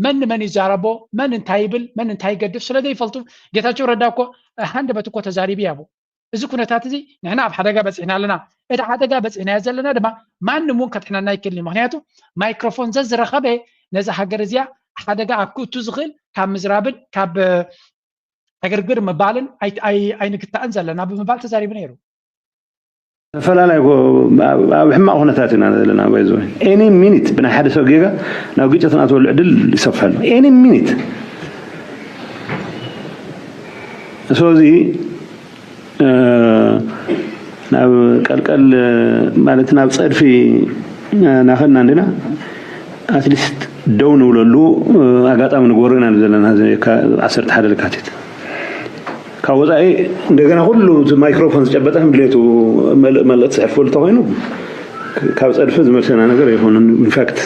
መን ንመን ይዛረቦ መን እንታይ ይብል መን እንታይ ይገድፍ ስለ ዘይፈልጡ ጌታቸው ረዳ እኮ ሃንደበት እኮ ተዛሪቡ ያቡ እዚ ኩነታት እዚ ንሕና ኣብ ሓደጋ በፂሕና ኣለና እቲ ሓደጋ በፂሕናዮ ዘለና ድማ ማንም እውን ከድሕነና ይክእል ምክንያቱ ማይክሮፎን ዘዝረኸበ ነዚ ሃገር እዚኣ ሓደጋ ኣብ ክእቱ ዝኽእል ካብ ምዝራብን ካብ ዕግርግር ምባልን ኣይንግታእን ዘለና ብምባል ተዛሪቡ ነይሩ። ተፈላላይ ኣብ ሕማቕ ኩነታት ኢና ዘለና ባይዘ any minute ብናይ ሓደ ሰብ ጌጋ ናብ ግጭት ናተወሉ ዕድል ይሰፍሐሉ any minute so እዚ ናብ ቀልቀል ማለት ናብ ፀድፊ ናኸድና እንዲና ኣትሊስት ደው ንብለሉ ኣጋጣሚ ንግበሮ ኢና ዘለና ዓሰርተ ሓደ ለካቲት ካብ ወፃኢ እንደገና ኩሉ እቲ ማይክሮፎን ዝጨበጠ ከም ድሌቱ መልእክቲ ዝሕልፈሉ ተኮይኑ ካብ ፀድፊ ዝመልሰና ነገር ኣይኮነን ኢንፋክት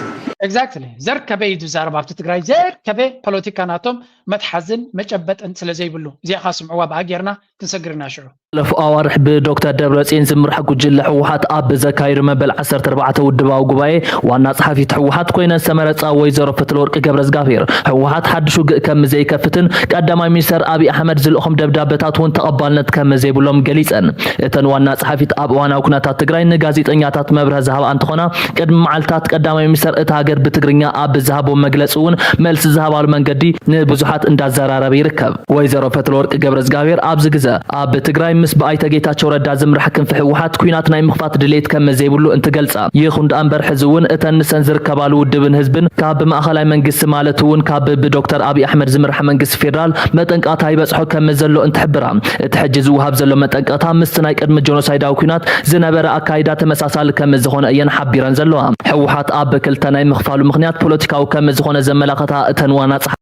Exactly ዘርከበ እዩ ዝዛረብ ኣብቲ ትግራይ ዘርከበ ፖለቲካ ናቶም መትሓዝን መጨበጥን ስለ ዘይብሉ እዚኣ ካ ስምዕዋ ብኣ ጌርና ክንሰግር ኢና ሽዑ። ዝሓለፉ ኣዋርሕ ብዶክተር ደብረፅዮን ዝምራሕ ጉጅለ ህወሓት ኣብ ዘካየዶ መበል ዓሰርተ ኣርባዕተ ውድባዊ ጉባኤ ዋና ፀሓፊት ህወሓት ኮይነን ዝተመረፃ ወይዘሮ ፈትለወርቂ ገብረዝጋብሄር ህወሓት ሓዱሽ ውግእ ከም ዘይከፍትን ቀዳማይ ሚኒስተር ኣብይ ኣሕመድ ዝልእኾም ደብዳበታት እውን ተቐባልነት ከም ዘይብሎም ገሊፀን። እተን ዋና ፀሓፊት ኣብ እዋናዊ ኩነታት ትግራይ ንጋዜጠኛታት መብርሂ ዝሃባ እንትኾና ቅድሚ መዓልታት ቀዳማይ ሚኒስተር እታ ሃገር ብትግርኛ ኣብ ዝሃቦ መግለፂ እውን መልሲ ዝሃባሉ መንገዲ ንብዙሓት እንዳዘራረበ ይርከብ። ወይዘሮ ፈትለወርቂ ገብረዝጋብሄር ኣብዚ ግዘ ኣብ ትግራይ ምስ ብኣይተ ጌታቸው ረዳ ዝምራሕ ክንፊ ህወሓት ኲናት ናይ ምኽፋት ድሌት ከም ዘይብሉ እንትገልፃ፣ ይኹን ደኣ እምበር ሕዚ እውን እተን ንሰን ዝርከባሉ ውድብን ህዝብን ካብ ማእኸላይ መንግስቲ ማለት እውን ካብ ብዶክተር ኣብይ ኣሕመድ ዝምራሕ መንግስቲ ፌዴራል መጠንቀቕታ ይበፅሖ ከም ዘሎ እንትሕብራ፣ እቲ ሕጂ ዝወሃብ ዘሎ መጠንቀቕታ ምስቲ ናይ ቅድሚ ጀኖሳይዳዊ ኲናት ዝነበረ ኣካይዳ ተመሳሳሊ ከም ዝኾነ እየን ሓቢረን ዘለዋ። ህወሓት ኣብ ክልተ ናይ ምኽፋሉ ምኽንያት ፖለቲካዊ ከም ዝኾነ ዘመላኸታ እተን ዋና ፀሓፊ፣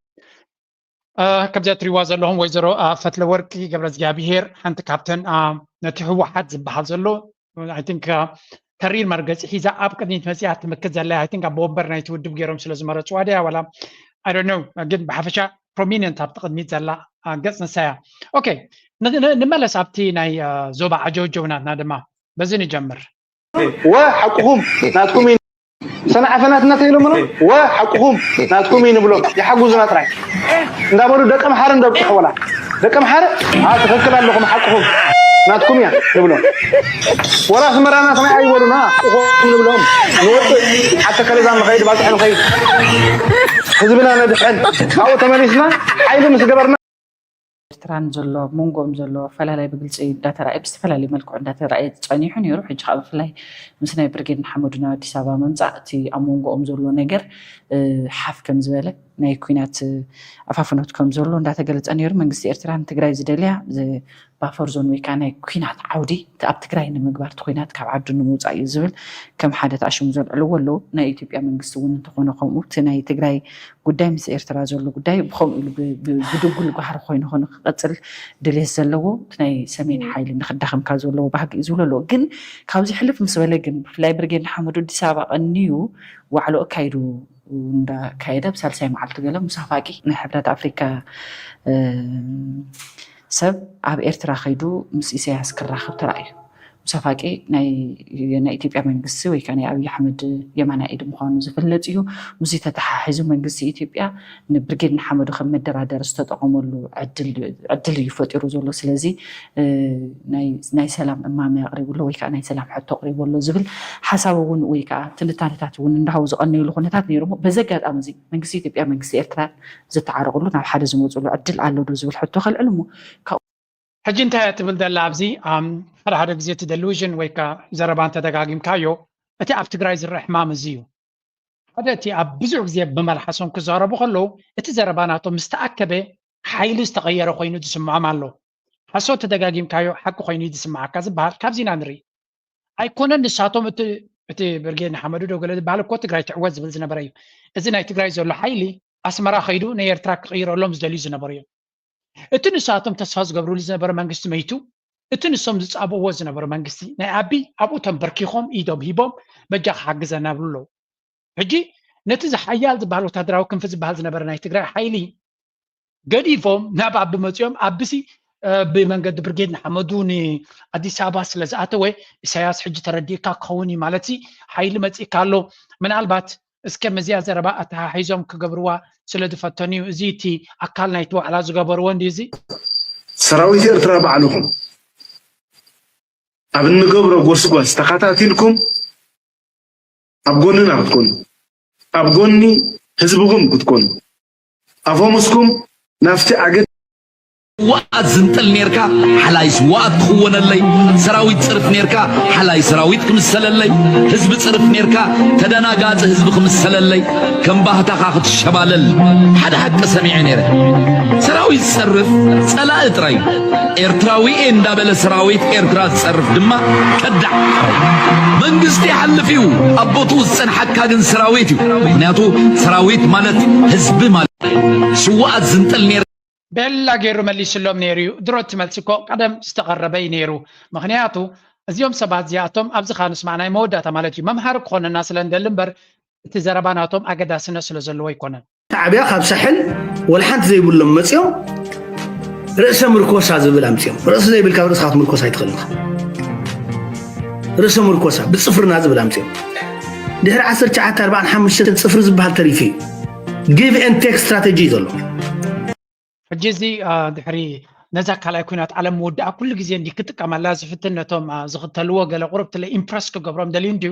ከምዚኣ ትሪዋ ዘለኹም ወይዘሮ ፈትለወርቂ ገብረዝጊኣብሄር ሓንቲ ካብተን ነቲ ህወሓት ዝበሃል ዘሎ I think ተሪር መርገፂ ሒዛ ኣብ ቅድሚት መፂኣ ትምክት ዘላ I think ኣብ ወንበር ናይቲ ውድብ ገይሮም ስለ ዝመረፅዋ ድያ ዋላ I don't know ግን ብሓፈሻ prominent ኣብቲ ቅድሚት ዘላ ገፅ ንሳ እያ። Okay ንመለስ ኣብቲ ናይ ዞባ ዓጀውጀው ናትና ድማ በዚ ንጀምር። ወ ሓቅኹም ናትኩም እዩ ሰንዓፈ ናትና ተይሎምና ወ ሓቅኹም ናትኩም እዩ ንብሎም ይሓጉዙና ጥራይ እንዳበሉ ደቂ ኣምሓረ እንደብፅሑ ወላ ደቂ ኣምሓረ ኣዎ ትኽክል ኣለኹም ሓቅኹም ናትኩም እያ ንብሎም ወላ ኣስመራ ናትና ኣይበሉና ሓቅኹም ንብሎም ንወፅእ ሓተ ከለዛ ንኸይድ ባፅሒ ንኸይድ ህዝብና ነድሕን ካብኡ ተመሊስና ሓይሊ ምስ ገበርና ኤርትራን ዘሎ ኣብ መንጎኦም ዘሎ ኣፈላላይ ብግልፂ እንዳተራእየ ብዝተፈላለየ መልክዑ እንዳተራእየ ፀኒሑ ነይሩ። ሕጂ ከዓ ብፍላይ ምስ ናይ ብርጌድ ንሓመዱ ናብ ኣዲስ ኣበባ ምምፃእ እቲ ኣብ መንጎኦም ዘሎ ነገር ሓፍ ከም ዝበለ ናይ ኩናት ኣፋፍኖት ከም ዘሎ እንዳተገለፀ ነይሩ። መንግስቲ ኤርትራ ንትግራይ ዝደልያ ባፈር ዞን ወይ ከዓ ናይ ኩናት ዓውዲ እቲ ኣብ ትግራይ ንምግባር እቲ ኩናት ካብ ዓዱ ንምውፃእ እዩ ዝብል ከም ሓደ ተኣሽሙ ዘልዕልዎ ኣለዉ። ናይ ኢትዮጵያ መንግስቲ እውን እንተኾነ ከምኡ እቲ ናይ ትግራይ ጉዳይ ምስ ኤርትራ ዘሎ ጉዳይ ብኸምኡ ኢሉ ብድጉል ጓህሪ ኮይኑ ኮይኑ ክቐፅል ድሌት ዘለዎ እቲ ናይ ሰሜን ሓይሊ ንክዳኸም ካብ ዘለዎ ባህጊ እዩ ዝብሉ ኣለዉ። ግን ካብዚ ሕልፍ ምስ በለ ግን ብፍላይ ብርጌድ ንሓመዱ ኣዲስ ኣበባ ቀንዩ ዋዕሎ ኣካይዱ እንዳካየደ ብሳልሳይ መዓልቲ ገለ ምስ ኣፋቂ ናይ ሕብረት ኣፍሪካ ሰብ ኣብ ኤርትራ ከይዱ ምስ ኢሳያስ ክራኸብ ተራእዩ። ምስ ኣፋቂ ናይ ኢትዮጵያ መንግስቲ ወይ ከዓ ናይ ኣብይ ኣሕመድ የማናይ ኢድ ምዃኑ ዝፍለጥ እዩ። ምስዚ ተተሓሒዙ መንግስቲ ኢትዮጵያ ንብርጌድ ንሓመዱ ከም መደራደሪ ዝተጠቐመሉ ዕድል እዩ ፈጢሩ ዘሎ። ስለዚ ናይ ሰላም እማመ ኣቕሪቡ ኣሎ ወይ ከዓ ናይ ሰላም ሕቶ ኣቕሪቡ ኣሎ ዝብል ሓሳብ እውን ወይ ከዓ ትንታነታት እውን እንዳሃቡ ዝቐነዩሉ ኩነታት ነይሩ። እሞ በዚ ኣጋጣሚ እዚ መንግስቲ ኢትዮጵያ መንግስቲ ኤርትራ ዝተዓረቕሉ ናብ ሓደ ዝመፅሉ ዕድል ኣሎ ዶ ዝብል ሕቶ ከልዕል እሞ ካብኡ ሕጂ እንታይ እያ ትብል ዘላ ኣብዚ ሓደ ሓደ ግዜ እቲ ደሉዥን ወይ ከዓ ዘረባ እንተደጋጊምካዮ እቲ ኣብ ትግራይ ዝረአ ሕማም እዚ እዩ። ሓደ እቲ ኣብ ብዙሕ ግዜ ብመልሓሶም ክዛረቡ ከለዉ እቲ ዘረባ ናቶም ምስ ተኣከበ ሓይሊ ዝተቐየረ ኮይኑ ዝስምዖም ኣሎ። ሓሶት ተደጋጊምካዮ ሓቂ ኮይኑ እዩ ዝስምዓካ ዝበሃል ካብዚ ኢና ንርኢ። ኣይኮነን ንሳቶም እቲ እቲ ብርጌድ ንሓመዱ ዶ ገለ ዝበሃል እኮ ትግራይ ትዕወት ዝብል ዝነበረ እዩ። እዚ ናይ ትግራይ ዘሎ ሓይሊ ኣስመራ ከይዱ ንኤርትራ ክቕይረሎም ዝደልዩ ዝነበሩ እዮም። እቲ ንሳቶም ተስፋ ዝገብርሉ ዝነበረ መንግስቲ መይቱ፣ እቲ ንሶም ዝጻብእዎ ዝነበሩ መንግስቲ ናይ ኣቢ ኣብኡ ተንበርኪኾም ኢዶም ሂቦም በጃ ክሓግዘና ይብሉ ኣለዉ። ሕጂ ነቲ ዝሓያል ዝበሃል ወታደራዊ ክንፊ ዝበሃል ዝነበረ ናይ ትግራይ ሓይሊ ገዲፎም ናብ ኣቢ መፂኦም ኣብሲ ብመንገዲ ብርጌድ ንሓመዱ ንኣዲስ ኣበባ ስለ ዝኣተወ ኢሳያስ ሕጂ ተረዲእካ ክኸውን እዩ ማለት ሓይሊ መፂእካ ኣሎ ምናልባት እስከ መዚኣ ዘረባ ኣተሓሒዞም ክገብርዋ ስለ ዝፈተኑ እዩ። እዚ እቲ ኣካል ናይቲ ዋዕላ ዝገበርዎ እንዲ እዚ ሰራዊት ኤርትራ ባዕልኹም ኣብ እንገብሮ ጎስጓስ ተኸታቲልኩም ኣብ ጎንና ክትኮኑ ኣብ ጎኒ ህዝብኹም ክትኮኑ ኣፈሙስኩም ናፍቲ ኣገ ስዋኣት ዝንጥል ኔርካ ሓላይ ስዋኣት ክኽወነለይ ሰራዊት ጽርፍ ኔርካ ሓላይ ሰራዊት ክምሰለለይ ህዝቢ ጽርፍ ኔርካ ተደናጋጺ ህዝቢ ክምሰለለይ ከም ባህታኻ ክትሸባለል ሓደ ሓቂ ሰሚዐ ኔረ ሰራዊት ዝጸርፍ ጸላኢ ጥራይ ኤርትራዊ እየ እንዳበለ ሰራዊት ኤርትራ ዝጸርፍ ድማ ከዳዕ ጥራይ መንግስቲ ይሓልፍ እዩ ኣብ ቦትኡ ዝጸንሓካ ግን ሰራዊት እዩ ምክንያቱ ሰራዊት ማለት ህዝቢ ማለት ስዋኣት ዝንጥል ኔር ቤላ ገይሩ መሊስሎም ነይሩ እዩ። ድሮ እቲ መልሲ እኮ ቀደም ዝተቐረበ እዩ ነይሩ። ምኽንያቱ እዚኦም ሰባት እዚኣቶም ኣብዚ ኻ ንስማዕ ናይ መወዳእታ ማለት እዩ መምሃሪ ክኾነና ስለ እንደሊ እምበር እቲ ዘረባ ናቶም ኣገዳስነት ስለ ዘለዎ ኣይኮነን። ሻዕብያ ካብ ሳሕል ወላ ሓንቲ ዘይብሎም መፂኦም ርእሰ ምርኮሳ ዝብል ኣምፂኦም። ርእሲ ዘይብልካ ርእስኻ ክትምርኮስ ኣይትኽእል ኢኻ። ርእሰ ምርኮሳ ብፅፍርና ዝብል ኣምፂኦም። ድሕሪ ዓሰርተ ትሽዓተ ኣርባዓን ሓሙሽተን ፅፍሪ ዝበሃል ተሪፉ እዩ። Give and take strategy እዩ ዘሎ። ሕጂ እዚ ድሕሪ ነዛ ካልኣይ ኩናት ዓለም ምውዳኣ ኩሉ ግዜ እንዲ ክጥቀመላ ዝፍትን ነቶም ዝኽተልዎ ገለ ቁርብትለ ኢምፕረስ ክገብሮም ደልዩ እንድዩ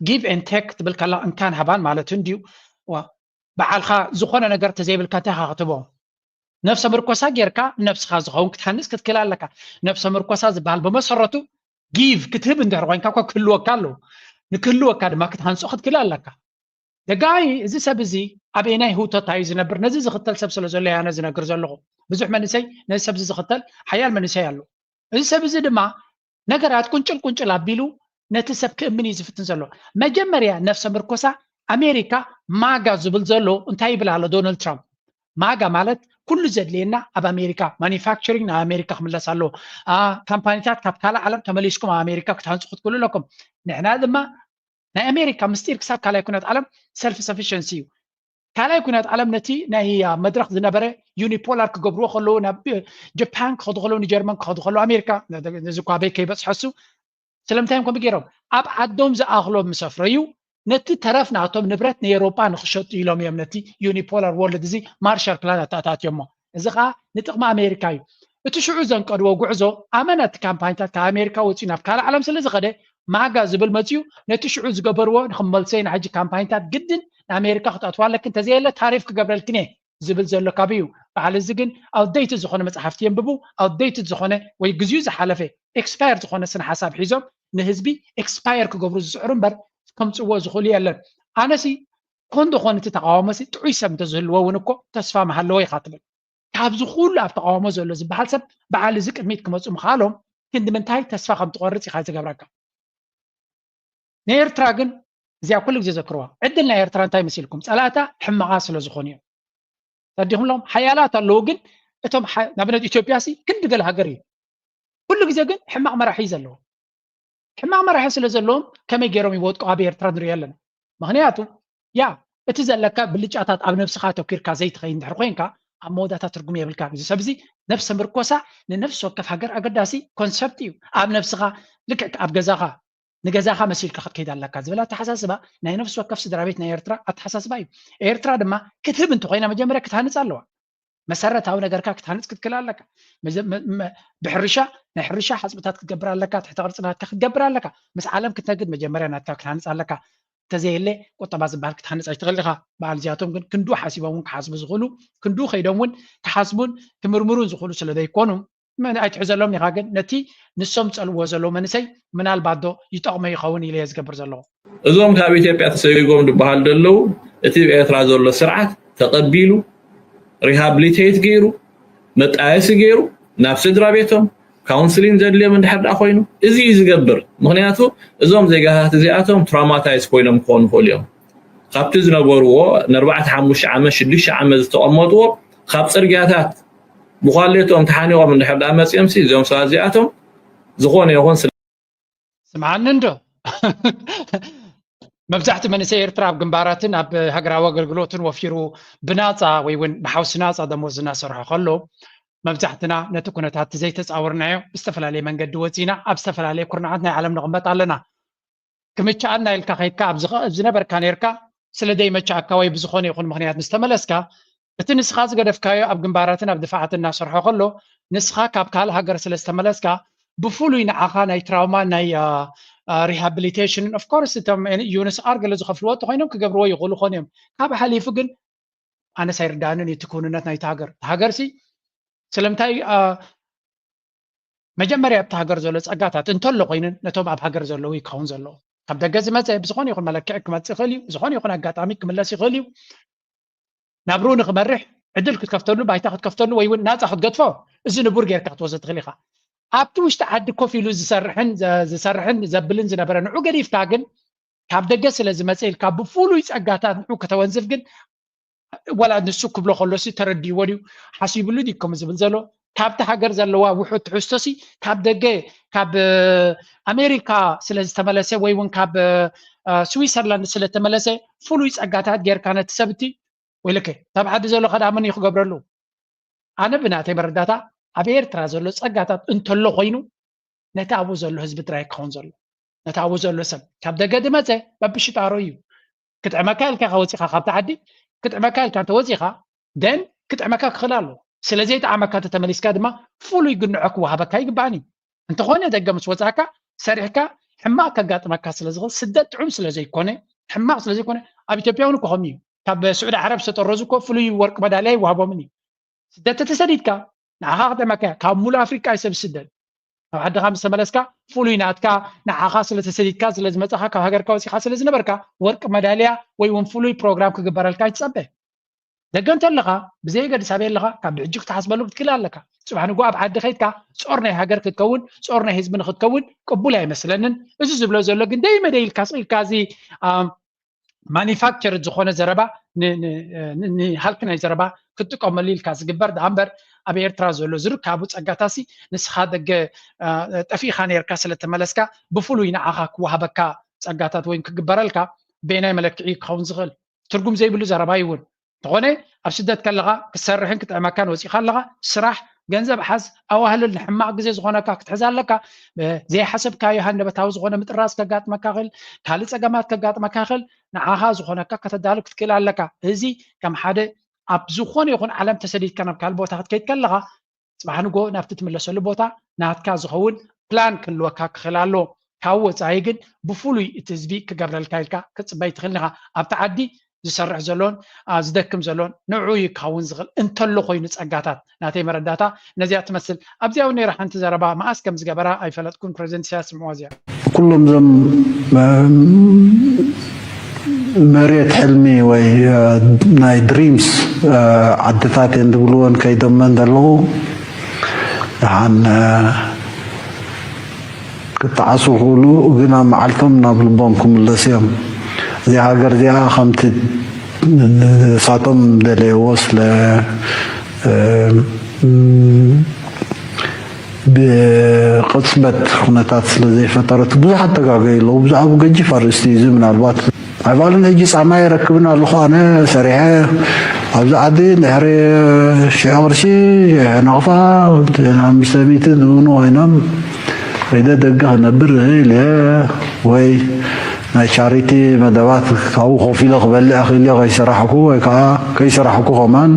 give and take ትብል ከላ እንካን ሃባን ማለት እንድዩ ባዓልኻ ዝኾነ ነገር ተዘይብልካ እንታይ ኢኻ ክትቦ ነብሰ ምርኮሳ ጌርካ ነብስኻ ዝኸውን ክትሃንስ ክትክእል ኣለካ ነብሰ ምርኮሳ ዝበሃል ብመሰረቱ give ክትህብ እንድሕር ኮይንካ እኳ ክህልወካ ኣለዎ ንክህልወካ ድማ ክትሃንጾ ክትክእል ኣለካ ደጋይ እዚ ሰብ እዚ ኣበየናይ ህውተታ እዩ ዝነብር ነዚ ዝኽተል ሰብ ስለ ዘሎ ያነ ዝነግር ዘለኹ ብዙሕ መንእሰይ ነዚ ሰብ እዚ ዝኽተል ሓያል መንእሰይ ኣሎ እዚ ሰብ እዚ ድማ ነገራት ቁንጭል ቁንጭል ኣቢሉ ነቲ ሰብ ክእምን እዩ ዝፍትን ዘሎ መጀመርያ ነፍሰ ምርኮሳ ኣሜሪካ ማጋ ዝብል ዘሎ እንታይ ይብል ኣሎ ዶናልድ ትራምፕ ማጋ ማለት ኩሉ ዘድልየና ኣብ ኣሜሪካ ማኒፋክቸሪንግ ናብ ኣሜሪካ ክምለስ ኣለዎ ካምፓኒታት ካብ ካልእ ዓለም ተመሊስኩም ኣብ ኣሜሪካ ክትሃንፁ ክትክእሉ ኣለኩም ንሕና ድማ ናይ ኣሜሪካ ምስጢር ክሳብ ካልኣይ ኩናት ዓለም ሰልፍ ሰፊሸንሲ እዩ ካልኣይ ኩናት ዓለም ነቲ ናይ መድረክ ዝነበረ ዩኒፖላር ክገብርዎ ከለዉ ናብ ጀፓን ክኸዱ ከለዉ ንጀርመን ክኸዱ ከለዉ ኣሜሪካ ነዚ ኳ በይ ከይበፅሐሱ ስለምንታይ እዮም ከምኡ ገይሮም ኣብ ዓዶም ዝኣኽሎም ምስ ኣፍረዩ ነቲ ተረፍ ናቶም ንብረት ንኤሮጳ ንክሸጡ ኢሎም እዮም ነቲ ዩኒፖላር ወርልድ እዚ ማርሻል ፕላን ኣተኣታትዮሞ እዚ ከዓ ንጥቕሚ ኣሜሪካ እዩ እቲ ሽዑ ዘንቀድዎ ጉዕዞ ኣመና እቲ ካምፓኒታት ካብ ኣሜሪካ ወፂኡ ናብ ካልእ ዓለም ስለ ዝኸደ ማጋ ዝብል መፅኡ ነቲ ሽዑ ዝገበርዎ ንክመልሰይ ንሕጂ ካምፓኒታት ግድን ንኣሜሪካ ክትኣትዋ ኣለኪ እንተዘየለ ታሪፍ ክገብረልክን እየ ዝብል ዘሎ ካብ እዩ በዓል እዚ ግን ኣውደይቲ ዝኾነ መፅሓፍቲ የንብቡ ኣውደይቲ ዝኾነ ወይ ግዜኡ ዝሓለፈ ኤክስፓየር ዝኾነ ስነ ሓሳብ ሒዞም ንህዝቢ ኤክስፓየር ክገብሩ ዝፅዕሩ እምበር ከምፅዎ ዝኽእሉ የለን ኣነሲ ኮን ዶኾን እቲ ተቃዋሞሲ ጥዑይ ሰብ እንተዝህልዎ እውን እኮ ተስፋ ምሃለዎ ኢኻ ትብል ካብዚ ኩሉ ኣብ ተቃውሞ ዘሎ ዝበሃል ሰብ በዓል እዚ ቅድሚት ክመፁ ምኽኣሎም ክንዲ ምንታይ ተስፋ ከም ትቆርፅ ኢኻ ዝገብረካ ንኤርትራ ግን እዚኣ ኩሉ ግዜ ዘክርዋ ዕድል ናይ ኤርትራ እንታይ መሲልኩም ፀላእታ ሕማቓ ስለ ዝኾኑ እዮም ተዲኹምሎም ሓያላት ኣለዉ ግን እቶም ንኣብነት ኢትዮጵያ ሲ ክንዲ ገለ ሃገር እዩ ኩሉ ግዜ ግን ሕማቕ መራሒ እዩ ዘለዎ ሕማቕ መራሒ ስለ ዘለዎም ከመይ ገይሮም ይወጥቁ ኣብ ኤርትራ ንሪኦ ኣለና ምክንያቱ ያ እቲ ዘለካ ብልጫታት ኣብ ነብስኻ ተኪርካ ዘይትኸይድ እንድሕር ኮይንካ ኣብ መወዳእታ ትርጉም የብልካ። እዚ ሰብ እዚ ነብሰ ምርኮሳ ንነፍሲ ወከፍ ሃገር ኣገዳሲ ኮንሰፕት እዩ። ኣብ ነብስኻ ልክዕ ኣብ ገዛኻ ንገዛኻ መሲልካ ክትከይድ ኣለካ ዝብል ኣተሓሳስባ ናይ ነፍሲ ወከፍ ስድራ ቤት ናይ ኤርትራ ኣተሓሳስባ እዩ። ኤርትራ ድማ ክትህብ እንተኮይና መጀመርያ ክትሃንጽ ኣለዋ። መሰረታዊ ነገርካ ክትሃንጽ ክትክእል ኣለካ። መዘ- መ- መ- ብሕርሻ ናይ ሕርሻ ሓጽብታት ክትገብር ኣለካ፣ ትሕተ ቅርጺ ናትካ ክትገብር ኣለካ። ምስ ዓለም ክትነግድ መጀመርያ ናትካ ክትሃንጽ ኣለካ። እንተዘየለ ቁጠባ ዝበሃል ክትሃንጽ ኣይትኽእል ኢኻ። በዓል እዚኣቶም ግን ክንዱ ሓሲቦም እውን ክሓስቡ ዝኽእሉ፣ ክንዱ ከይዶም እውን ክሓስቡን ክምርምሩን ዝኽእሉ ስለ ዘይኮኑ፣ መን ኣይትሕዘሎም ኢኻ። ግን ነቲ ንሶም ዝጸልዎ ዘለዉ መንእሰይ ምናልባት ዶ ይጠቕሞ ይኸውን ኢለ እየ ዝገብር ዘለኹ። እዞም ካብ ኢትዮጵያ ተሰጊጎም ዝበሃል ዘለዉ እቲ ኤርትራ ዘሎ ስርዓት ተቐቢሉ ሪሃብሊቴት ገይሩ መጣየሲ ገይሩ ናብ ስድራ ቤቶም ካውንስሊን ዘድልዮም እንድሕር ደኣ ኮይኑ እዚ እዩ ዝገብር። ምክንያቱ እዞም ዜጋታት እዚኣቶም ትራውማታይዝ ኮይኖም ክኾኑ ይኽእሉ እዮም። ካብቲ ዝነበርዎ ንኣርባዕተ ሓሙሽተ ዓመት ሽዱሽተ ዓመት ዝተቐመጥዎ ካብ ፅርግያታት ብኳሌቶም ተሓኒቖም እንድሕር ደኣ መፂኦም ሲ እዚኦም ሰባት እዚኣቶም ዝኾነ ይኹን ስለ ስምዓኒ እንዶ መብዛሕቲ መንእሰይ ኤርትራ ኣብ ግንባራትን ኣብ ሃገራዊ ኣገልግሎትን ወፊሩ ብናጻ ወይ እውን ብሓውሲ ናጻ ደሞዝ እናሰርሖ ከሎ መብዛሕትና ነቲ ኩነታት ዘይተጻወርናዮ ብዝተፈላለየ መንገዲ ወጺና ኣብ ዝተፈላለየ ኩርናዓት ናይ ዓለም ንቕመጥ ኣለና። ክምችኣና ኢልካ ከይድካ ኣብ ዝኸ- ኣብ ዝነበርካ ነርካ ስለ ዘይመቻእካ ወይ ብዝኾነ ይኹን ምኽንያት ምስ ተመለስካ እቲ ንስኻ ዝገደፍካዮ ኣብ ግንባራትን ኣብ ድፋዓትን እናሰርሖ ከሎ ንስኻ ካብ ካልእ ሃገር ስለ ዝተመለስካ ብፍሉይ ንዓኻ ናይ ትራውማ ናይ ሪሃብሊቴሽንን ኦፍኮርስ እቶም ዩንስኣር ገለ ዝኸፍልዎ እንተኮይኖም ክገብርዎ ይኽእሉ ኾን እዮም። ካብ ሓሊፉ ግን ኣነስ ኣይርዳእንን እዩ እቲ ክውንነት ናይቲ ሃገር። እቲ ሃገር ሲ ስለምንታይ መጀመርያ ኣብቲ ሃገር ዘሎ ፀጋታት እንተሎ ኮይንን ነቶም ኣብ ሃገር ዘለዉ ይከውን ዘለዎ ካብ ደገ ዝመፀ ብዝኾነ ይኹን መለክዒ ክመፅእ ይኽእል እዩ። ብዝኾነ ይኹን ኣጋጣሚ ክምለስ ይኽእል እዩ። ናብርኡ ንክመርሕ ዕድል ክትከፍተሉ ባይታ ክትከፍተሉ ወይ እውን ናፃ ክትገድፎ እዚ ንቡር ጌርካ ክትወስዶ ትኽእል ኢኻ። ኣብቲ ውሽጢ ዓዲ ኮፍ ኢሉ ዝሰርሕን ዝሰርሕን ዘብልን ዝነበረ ንዑ ገዲፍካ ግን ካብ ደገ ስለ ዝመፀ ኢልካ ብፍሉይ ፀጋታት ንዑ ከተወንዝፍ ግን ዋላ ንሱ ክብሎ ከሎሲ ተረዲእዎ ድዩ ሓሲብሉ ድዩ ከም ዝብል ዘሎ ካብቲ ሃገር ዘለዋ ውሑድ ትሕዝቶሲ ካብ ደገ ካብ ኣሜሪካ ስለ ዝተመለሰ ወይ እውን ካብ ስዊሰርላንድ ስለተመለሰ ፍሉይ ፀጋታት ጌርካ ነቲ ሰብቲ ወይለከ ካብ ዓዲ ዘሎ ከዳ መን እዩ ክገብረሉ ኣነ ብናተይ መረዳታ ኣብ ኤርትራ ዘሎ ፀጋታት እንተሎ ኮይኑ ነቲ ኣብኡ ዘሎ ህዝቢ ጥራይ ክኸውን ዘሎ ነቲ ኣብኡ ዘሎ ሰብ ካብ ደገ ድመፀ በብሽጣሮ እዩ ክጥዕመካ ኢልካ ኢኻ ወፂኻ ካብቲ ዓዲ ክጥዕመካ ኢልካ እንተወፂኻ ደን ክጥዕመካ ክኽእል ኣለዎ ስለዘይጠዓመካ ተተመሊስካ ድማ ፍሉይ ግንዖ ክወሃበካ ይግባእን እዩ እንተኾነ ደገ ምስ ወፃእካ ሰሪሕካ ሕማቕ ከጋጥመካ ስለዝኽእል ስደት ጥዑም ስለዘይኮነ ሕማቕ ስለዘይኮነ ኣብ ኢትዮጵያ እውን እኮ ከምኡ እዩ ካብ ስዑዲ ዓረብ ዝተጠረዙ እኮ ፍሉይ ወርቂ መዳልያ ይወሃቦምን እዩ ስደት ተተሰዲድካ ንዓኻ ክጥዕመካ ካብ ሙሉእ ኣፍሪቃ እዩ ሰብ ዝስደድ ኣብ ዓድኻ ምስ ተመለስካ ፍሉይ ናትካ ንዓኻ ስለ ተሰዲድካ ስለ ዝመጻኻ ካብ ሃገርካ ወጺኻ ስለ ዝነበርካ ወርቂ መዳልያ ወይ እውን ፍሉይ ፕሮግራም ክግበረልካ ይትጸበ ደገ እንተለኻ ብዘየገድስ ኣበይ ኣለኻ ካብ ብሕጂ ክትሓስበሉ ክትክእል ኣለካ ጽባሕ ንጎ ኣብ ዓዲ ከይድካ ጾር ናይ ሃገር ክትከውን ጾር ናይ ህዝቢ ንክትከውን ቅቡል ኣይመስለንን እዚ ዝብሎ ዘሎ ግን ደይመ ደይልካ ስኢልካ እዚ ማኒፋክቸርድ ዝኾነ ዘረባ ንሃልኪ ናይ ዘረባ ክትጥቀመሉ ኢልካ ዝግበር ደኣ እምበር ኣብ ኤርትራ ዘሎ ዝርካቡ ጸጋታሲ ንስኻ ደገ ጠፊእኻ ነርካ ስለተመለስካ ብፍሉይ ንዓኻ ክወሃበካ ጸጋታት ወይ ክግበረልካ በየናይ መለክዒ ክኸውን ዝኽእል ትርጉም ዘይብሉ ዘረባ ይውን እንተኾነ ኣብ ስደት ከለኻ ክትሰርሕን ክጥዕመካን ወፂኻ ኣለኻ ስራሕ ገንዘብ ሓዝ ኣዋህልል ንሕማቕ ግዜ ዝኾነካ ክትሕዝ ኣለካ ዘይሓሰብካዮ ሃንደበታዊ ዝኾነ ምጥራዝ ከጋጥመካ ይኽእል ካልእ ፀገማት ከጋጥመካ ይኽእል ንዓኻ ዝኾነካ ከተዳሉ ክትክእል ኣለካ። እዚ ከም ሓደ ኣብ ዝኾነ ይኹን ዓለም ተሰዲድካ ናብ ካልእ ቦታ ክትከይድ ከለኻ፣ ጽባሕ ንግሆ ናብቲ ትምለሰሉ ቦታ ናትካ ዝኸውን ፕላን ክህልወካ ክኽእል ኣለዎ። ካብ ወጻኢ ግን ብፍሉይ እቲ ህዝቢ ክገብረልካ ኢልካ ክትጽበ ኣይትኽእልን ኢኻ። ኣብቲ ዓዲ ዝሰርሕ ዘሎን ዝደክም ዘሎን ንዕኡ እዩ ክኸውን ዝኽእል እንተሎ ኮይኑ ጸጋታት ናተይ መረዳእታ ነዚኣ ትመስል ኣብዚኣ እውን ነይራ ሓንቲ ዘረባ መኣስ ከም ዝገበራ ኣይፈለጥኩን ፕሬዚደንት ኢሳያስ ስምዕዋ እዚኣ ኩሎም እዞም መሬት ሕልሚ ወይ ናይ ድሪምስ ዓድታት እየን ዝብልወን ከይዶመን ዘለዉ ደሓን ክጠዓሱ ክእሉ ግን ኣብ መዓልቶም ናብ ልቦም ክምለሱ እዮም። እዚኣ ሃገር እዚኣ ከምቲ ንሳቶም ደለይዎ ስለ ብቅጽበት ኩነታት ስለ ዘይፈጠረት ብዙሓት ተጋገዩ ኣለዉ። ብዛዕባ ገጂፍ ኣርእስቲ እዩ እዚ ምናልባት ኣይባልን ሕጂ ጻማ ይረክብን ኣለኹ ኣነ ሰሪሐ ኣብዚ ዓዲ ድሕሪ ሽዑ ቅርሺ ሽዑ ናቕፋ ኣምስተ ሚእቲ ዝብኑ ኮይኖም ከይደ ደገ ክነብር እኽእል እየ ወይ ናይ ቻሪቲ መደባት ካብኡ ኮፍ ኢለ ክበልዕ እኽእል እየ ከይሰራሕኩ ወይ ከዓ ከይሰራሕኩ ከማን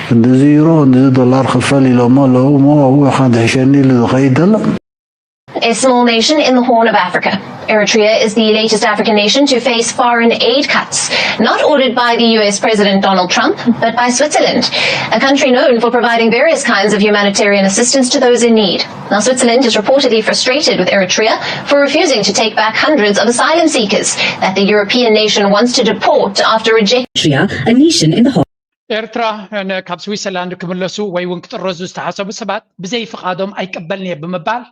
ክንድዚ ዩሮ ክንድዚ ዶላር ክፈል ኢሎሞ ኣለዉ እሞ ኣብኡ ኢኻ ድሕሸኒ ኢሉ ዝኸይድ ዘሎ A small nation in the Horn of Africa, Eritrea is the latest African nation to face foreign aid cuts, not ordered by the U S President Donald Trump, but by Switzerland, a country known for providing various kinds of humanitarian assistance to those in need. Now, Switzerland is reportedly frustrated with Eritrea for refusing to take back hundreds of asylum seekers that the European nation wants to deport after rejecting. Eritrea, a nation in the Horn. ኤርትራ ካብ ስዊትዘርላንድ ክምለሱ ወይ እውን ክጥረዙ ዝተሓሰቡ ሰባት ብዘይ ፍቓዶም ኣይቀበልን እየ ብምባል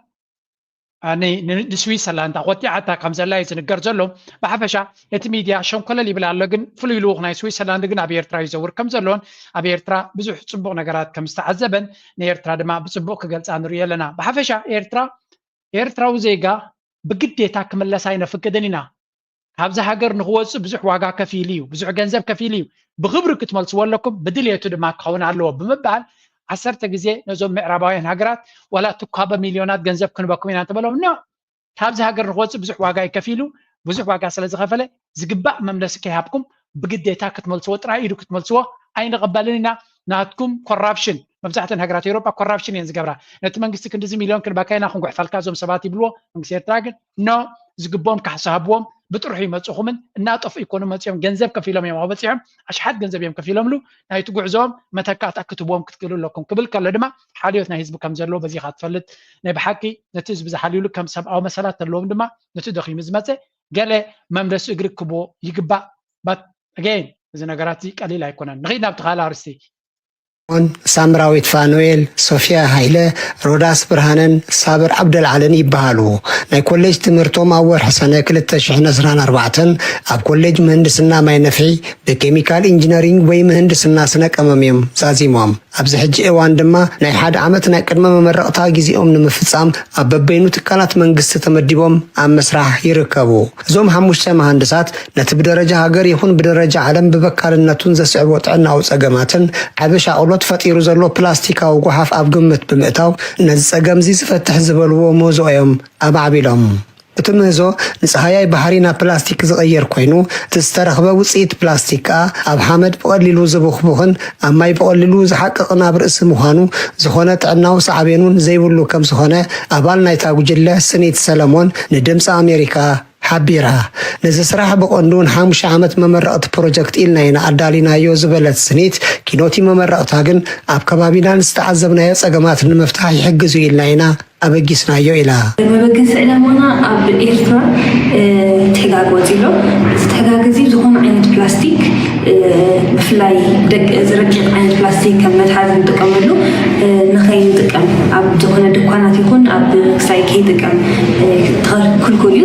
ንስዊትዘርላንድ ኣቆጢዓታ ከም ዘላ እዩ ዝንገር ዘሎ። ብሓፈሻ እቲ ሚድያ ሸንኮለል ይብል ኣሎ፣ ግን ፍሉይ ልኡኽ ናይ ስዊትዘርላንድ ግን ኣብ ኤርትራ ይዘውር ከም ዘሎን ኣብ ኤርትራ ብዙሕ ፅቡቕ ነገራት ከም ዝተዓዘበን ንኤርትራ ድማ ብፅቡቕ ክገልፃ ንርኢ ኣለና። ብሓፈሻ ኤርትራ ኤርትራዊ ዜጋ ብግዴታ ክምለስ ኣይነፍቅድን ኢና። ካብዚ ሃገር ንክወፅእ ብዙሕ ዋጋ ከፊሉ እዩ፣ ብዙሕ ገንዘብ ከፊሉ እዩ። ብክብሪ ክትመልስዎ ኣለኩም፣ ብድልየቱ ድማ ክኸውን ኣለዎ ብምባል ዓሰርተ ግዜ ነዞም ምዕራባውያን ሃገራት ዋላ ትኳ በሚልዮናት ገንዘብ ክንበኩም ኢና እንተበሎም ኖ ካብዚ ሃገር ንክወፅእ ብዙሕ ዋጋ እዩ ከፊሉ። ብዙሕ ዋጋ ስለ ዝኸፈለ ዝግባእ መምለሲ ከይሃብኩም ብግዴታ ክትመልስዎ ጥራይ ኢዱ ክትመልስዎ ኣይንቕበልን ኢና። ናትኩም ኮራፕሽን መብዛሕተን ሃገራት ኤውሮጳ ኮራፕሽን እየን ዝገብራ። ነቲ መንግስቲ ክንድዚ ሚልዮን ክንባካይና ክንጉሕፈልካ እዞም ሰባት ይብልዎ። መንግስቲ ኤርትራ ግን ኖ ዝግብኦም ካሕሳ ሃብዎም ብጥርሑ ይመፅኹምን እናጠፍኡ ይኮኑ መፅኦም ገንዘብ ከፊሎም እዮም ኣበፂሖም ኣሽሓት ገንዘብ እዮም ከፊሎምሉ ናይቲ ጉዕዞኦም መተካእታ ክትብዎም ክትክእሉ ኣለኩም ክብል ከሎ ድማ ሓልዮት ናይ ህዝቢ ከም ዘለዎ በዚኻ ትፈልጥ ናይ ብሓቂ ነቲ ህዝቢ ዝሓልዩሉ ከም ሰብኣዊ መሰላት ዘለዎም ድማ ነቲ ደኺሙ ዝመፀ ገለ መምለሲ እግሪ ክቦ ይግባእ but again እዚ ነገራት እዚ ቀሊል ኣይኮነን ንኺድ ናብቲ ካልእ ኣርስቲ ን ሳምራዊት ፋኑኤል፣ ሶፊያ ሃይለ፣ ሮዳስ ብርሃነን ሳብር ዓብደልዓልን ይበሃሉ። ናይ ኮሌጅ ትምህርቶም ኣብ ወርሒ ሰነ ክልተ ሽሕን ዕስራን ኣርባዕተን ኣብ ኮሌጅ ምህንድስና ማይ ነፍሒ ብኬሚካል ኢንጂነሪንግ ወይ ምህንድስና ስነ ቀመም እዮም ዛዚሞም። ኣብዚ ሕጂ እዋን ድማ ናይ ሓደ ዓመት ናይ ቅድመ መመረቕታ ግዜኦም ንምፍጻም ኣብ በበይኑ ትካላት መንግስቲ ተመዲቦም ኣብ ምስራሕ ይርከቡ። እዞም ሓሙሽተ መሃንድሳት ነቲ ብደረጃ ሃገር ይኹን ብደረጃ ዓለም ብበካልነቱን ዘስዕቦ ጥዕናዊ ጸገማትን ዓቢ ሻቕሎት ፈጢሩ ዘሎ ፕላስቲካዊ ጓሓፍ ኣብ ግምት ብምእታው ነዚ ጸገምዚ ዝፈትሕ ዝበልዎ ምህዞ እዮም ኣማዕቢሎም። እቲ ምህዞ ንጸሃያይ ባሕሪ ናብ ፕላስቲክ ዝቕይር ኮይኑ እቲ ዝተረኽበ ውጽኢት ፕላስቲክ ከኣ ኣብ ሓመድ ብቐሊሉ ዝቡኽቡኽን ኣብ ማይ ብቐሊሉ ዝሓቅቕን ኣብ ርእሲ ምዃኑ ዝኾነ ጥዕናዊ ሳዕቤን እውን ዘይብሉ ከም ዝኾነ ኣባል ናይታ ጉጅለ ስኒት ሰለሞን ንድምፂ ኣሜሪካ ሓቢራ። ነዚ ስራሕ ብቐንዱ ንሓሙሽተ ዓመት መመረቕቲ ፕሮጀክት ኢልና ኢና ኣዳሊናዮ ዝበለት ስኒት፣ ኪኖቲ መመረቕታ ግን ኣብ ከባቢና ንዝተዓዘብናዮ ጸገማት ንምፍታሕ ይሕግዝ እዩ ኢልና ኢና ኣበጊስናዮ ኢላ። መበገሲ ዕላማና ኣብ ኤርትራ እቲ ሕጋግ ወፂ ኣሎ። እዚ ሕጋግ እዚ ዝኾነ ዓይነት ፕላስቲክ ብፍላይ ደቂ እዚ ረቂቕ ዓይነት ፕላስቲክ ከም መትሓዚ ንጥቀመሉ ንኸይንጥቀም ኣብ ዝኾነ ድኳናት ይኹን ኣብ ክሳይ ከይጥቀም ክልኩል እዩ።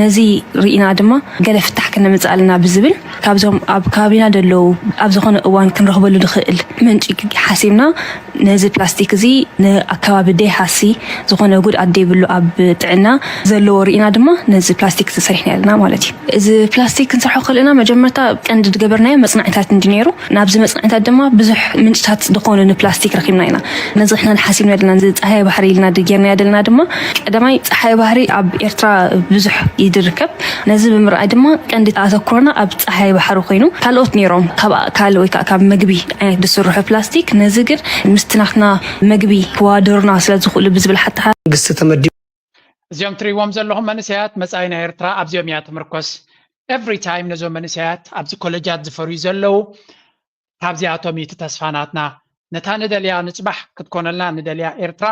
ነዚ ርኢና ድማ ገለ ፍታሕ ክነምፅእ ኣለና ብዝብል ካብዞም ኣብ ከባቢና ደለዉ ኣብ ዝኾነ እዋን ክንረኽበሉ ንኽእል ምንጪ ሓሲብና ነዚ ፕላስቲክ እዚ ንኣከባቢ ደይሃሲ ዝኾነ ጉድኣት ደይብሉ ኣብ ጥዕና ዘለዎ ርኢና ድማ ነዚ ፕላስቲክ እዚ ሰሪሕና ኣለና ማለት እዩ። እዚ ፕላስቲክ ክንሰርሖ ከለና መጀመርታ ቀንዲ ዝገበርናዮ መፅናዕታት እንዲ ነይሩ። ናብዚ መፅናዕታት ድማ ብዙሕ ምንጭታት ዝኾኑ ንፕላስቲክ ረኺብና ኢና። ነዚ ሕና ሓሲብና ዘለና ፃሃይ ባሕሪ ኢልና ጌርናዮ ዘለና ድማ ቀዳማይ ፃሃይ ባሕሪ ኣብ ኤርትራ ብዙሕ ይድርከብ። ነዚ ብምርኣይ ድማ ቀንዲ ኣተኩሮና ኣብ ፃሃይ ባሕሪ ኮይኑ ካልኦት ነይሮም ካብ ኣእካል ወይ ከዓ ካብ ምግቢ ዓይነት ዝስርሑ ፕላስቲክ ነዚ ግን ምስቲ ናትና ምግቢ ክዋደሩና ስለ ዝኽእሉ ብዝብል ሓተሓ መንግስቲ ተመዲቡ እዚኦም ትሪእዎም ዘለኹም መንእሰያት መጻኢ ናይ ኤርትራ ኣብዚኦም እያ ትምርኮስ every time ነዞም መንእሰያት ኣብዚ ኮለጃት ዝፈርዩ ዘለዉ ካብዚኣቶም እዩ እቲ ተስፋ ናትና ነታ ንደልያ ንጽባሕ ክትኮነልና ንደልያ ኤርትራ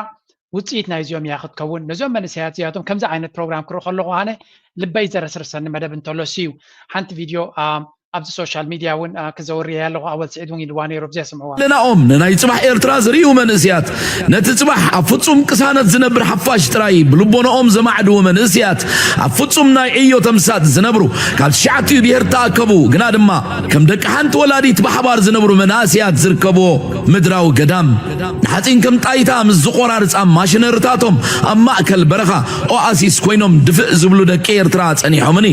ውፅኢት ናይዚኦም እያ ክትከውን ነዞም መንእሰያት እዚኣቶም ከምዚ ዓይነት ፕሮግራም ክርኢ ከለኹ ኣነ ልበይ ዘረስርሰኒ መደብ እንተሎሲ እዩ ሓንቲ ቪድዮ ኣብዚ ሶሻል ሚድያ እውን ክዘውር እየ ኣለኹ። ኣወል ስዒድ እውን ኢልዋ ነይሩ ብዘይ ስምዕዋ ለናኦም ንናይ ጽባሕ ኤርትራ ዝርእዩ መንእስያት፣ ነቲ ጽባሕ ኣብ ፍጹም ቅሳነት ዝነብር ሓፋሽ ጥራይ ብልቦናኦም ዘማዕድዉ መንእስያት፣ ኣብ ፍጹም ናይ ዕዮ ተምሳጥ ዝነብሩ፣ ካብ ትሽዓቲኡ ብሄር ተኣከቡ ግና ድማ ከም ደቂ ሓንቲ ወላዲት ብሓባር ዝነብሩ መናእስያት ዝርከብዎ ምድራዊ ገዳም፣ ንሓጺን ከም ጣይታ ምስ ዝቖራርጻ ማሽነርታቶም ኣብ ማእከል በረኻ ኦኣሲስ ኮይኖም ድፍእ ዝብሉ ደቂ ኤርትራ ጸኒሖምኒ።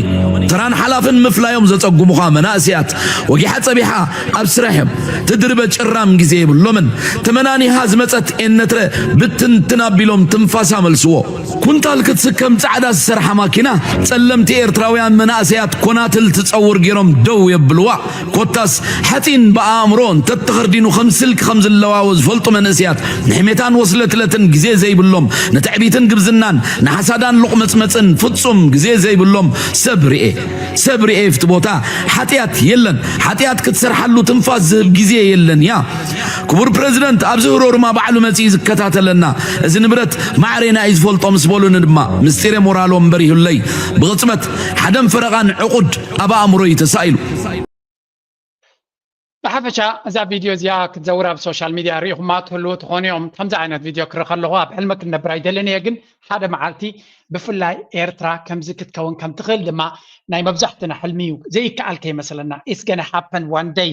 ተራን ሓላፍን ምፍላዮም ዘጸጉሙኻ መናእስያት፣ ወጊሓ ጸቢሓ ኣብ ስራሕ እዮም። ትድርበ ጭራም ግዜ የብሎምን። ተመናኒሃ ዝመጸት ኤነትረ ብትንትን ኣቢሎም ትንፋሳ መልስዎ። ኩንታል ክትስከም ጻዕዳ ዝሰርሓ ማኪና፣ ጸለምቲ ኤርትራውያን መናእሰያት ኮናትል ትጸውር ገይሮም ደው የብልዋ። ኮታስ ሓጺን ብኣእምሮ እንተተኸርዲኑ ከም ስልክ ከም ዝለዋወ ዝፈልጡ መንእስያት፣ ንሕሜታን ወስለትለትን ግዜ ዘይብሎም፣ ንትዕቢትን ግብዝናን ንሓሳዳን ሉቕመጽመጽን ፍጹም ግዜ ዘይብሎም ሰብ ርኤ። ሰብ ርኤ ፍቲ ቦታ ሓጢኣት የለን። ሓጢኣት ክትሰርሓሉ ትንፋስ ዝህብ ግዜ የለን እያ። ክቡር ፕረዚደንት ኣብዚ ህሮርማ ባዕሉ መጺኡ ዝከታተለና፣ እዚ ንብረት ማዕሬና እዩ ዝፈልጦ ምስ በሉኒ ድማ ምስጢረ ሞራሎም በሪሁለይ። ብቕጽበት ሓደን ፈረቓን ዕቑድ ኣብ ኣእምሮይ ተሳኢሉ። ብሓፈሻ እዛ ቪድዮ እዚኣ ክትዘውር ኣብ ሶሻል ሚድያ ርኢኹማ ትህልዉ ትኾኑ እዮም። ከምዚ ዓይነት ቪድዮ ክርኢ ከለኹ ኣብ ሕልሚ ክነብር ኣይደልን እየ፣ ግን ሓደ መዓልቲ ብፍላይ ኤርትራ ከምዚ ክትከውን ከም ትኽእል ድማ ናይ መብዛሕትና ሕልሚ እዩ። ዘይከኣል ከይመስለና፣ it's gonna happen one day።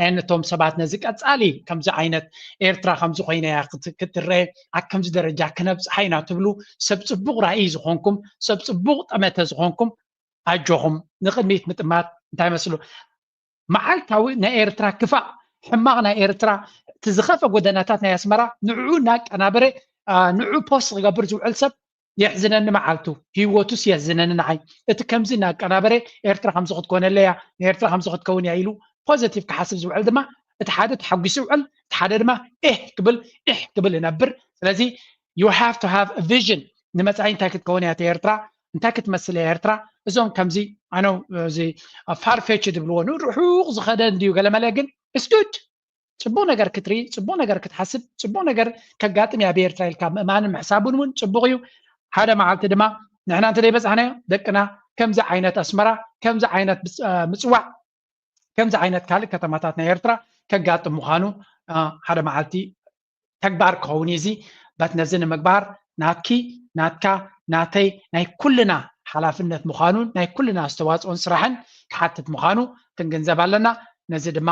And እቶም ሰባት ነዚ ቀጻሊ ከምዚ ዓይነት ኤርትራ ከምዚ ኮይና እያ ክት- ክትረአ፣ ኣብ ከምዚ ደረጃ ክነብጽሓ ኢና ትብሉ ሰብ ጽቡቕ ራእይ ዝኾንኩም፣ ሰብ ጽቡቕ ጠመተ ዝኾንኩም ኣጆኹም ንቕድሚት ምጥማት እንታይ መስሉ መዓልታዊ ናይ ኤርትራ ክፋእ ሕማቕ ናይ ኤርትራ እቲ ዝኸፈ ጎደናታት ናይ ኣስመራ ንዕኡ እናቀናበረ ንዑ ፖስት ክገብር ዝውዕል ሰብ የሕዝነኒ መዓልቱ ህይወቱስ የሕዝነኒ ንዓይ እቲ ከምዚ እናቀናበረ ኤርትራ ከምዚ ክትኮነለያ ኤርትራ ከምዚ ክትከውን እያ ኢሉ ፖዘቲቭ ክሓስብ ዝውዕል ድማ እቲ ሓደ ተሓጒሱ ይውዕል እቲ ሓደ ድማ ኤህ ክብል ኤህ ክብል ይነብር ስለዚ you have to have vision ንመጻኢ እንታይ ክትከውን እያ ኤርትራ እንታይ ክትመስል እያ ኤርትራ እዞም ከምዚ ኣነ እዚ ፋርፌች ዝብልዎ ንርሑቕ ዝኸደ እንድዩ ገለመለ ግን ስቱድ ጽቡቕ ነገር ክትርኢ ጽቡቕ ነገር ክትሓስብ ጽቡቕ ነገር ከጋጥም እያ ብኤርትራ ኢልካ ምእማንን ምሕሳቡን እውን ጽቡቕ እዩ ሓደ መዓልቲ ድማ ንሕና እንተ ዘይበጻሕናዮ ደቅና ከምዚ ዓይነት ኣስመራ ከምዚ ዓይነት ምጽዋዕ ከምዚ ዓይነት ካልእ ከተማታት ናይ ኤርትራ ከጋጥም ምዃኑ ሓደ መዓልቲ ተግባር ክኸውን እዩ እዚ በት ነዚ ንምግባር ናትኪ ናትካ ናተይ ናይ ኩልና ሓላፍነት ምዃኑን ናይ ኩልና ኣስተዋፅኦን ስራሕን ክሓትት ምዃኑ ክንግንዘብ ኣለና ነዚ ድማ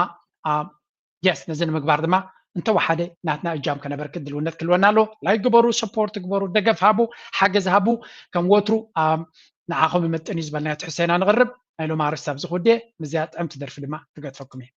የስ ነዚ ንምግባር ድማ እንተወሓደ ናትና እጃም ከነበርክት ድልውነት ክልወና ኣለዎ ላይክ ግበሩ ሰፖርት ግበሩ ደገፍ ሃቡ ሓገዝ ሃቡ ከም ወትሩ ንዓኹም ይምጥን እዩ ዝበልናዮ ትሕሴና ንቕርብ ናይ ሎም ኣርስቲ ኣብዚ ክውድየ ምስዚኣ ጥዕምቲ ደርፊ ድማ ክገድፈኩም እየ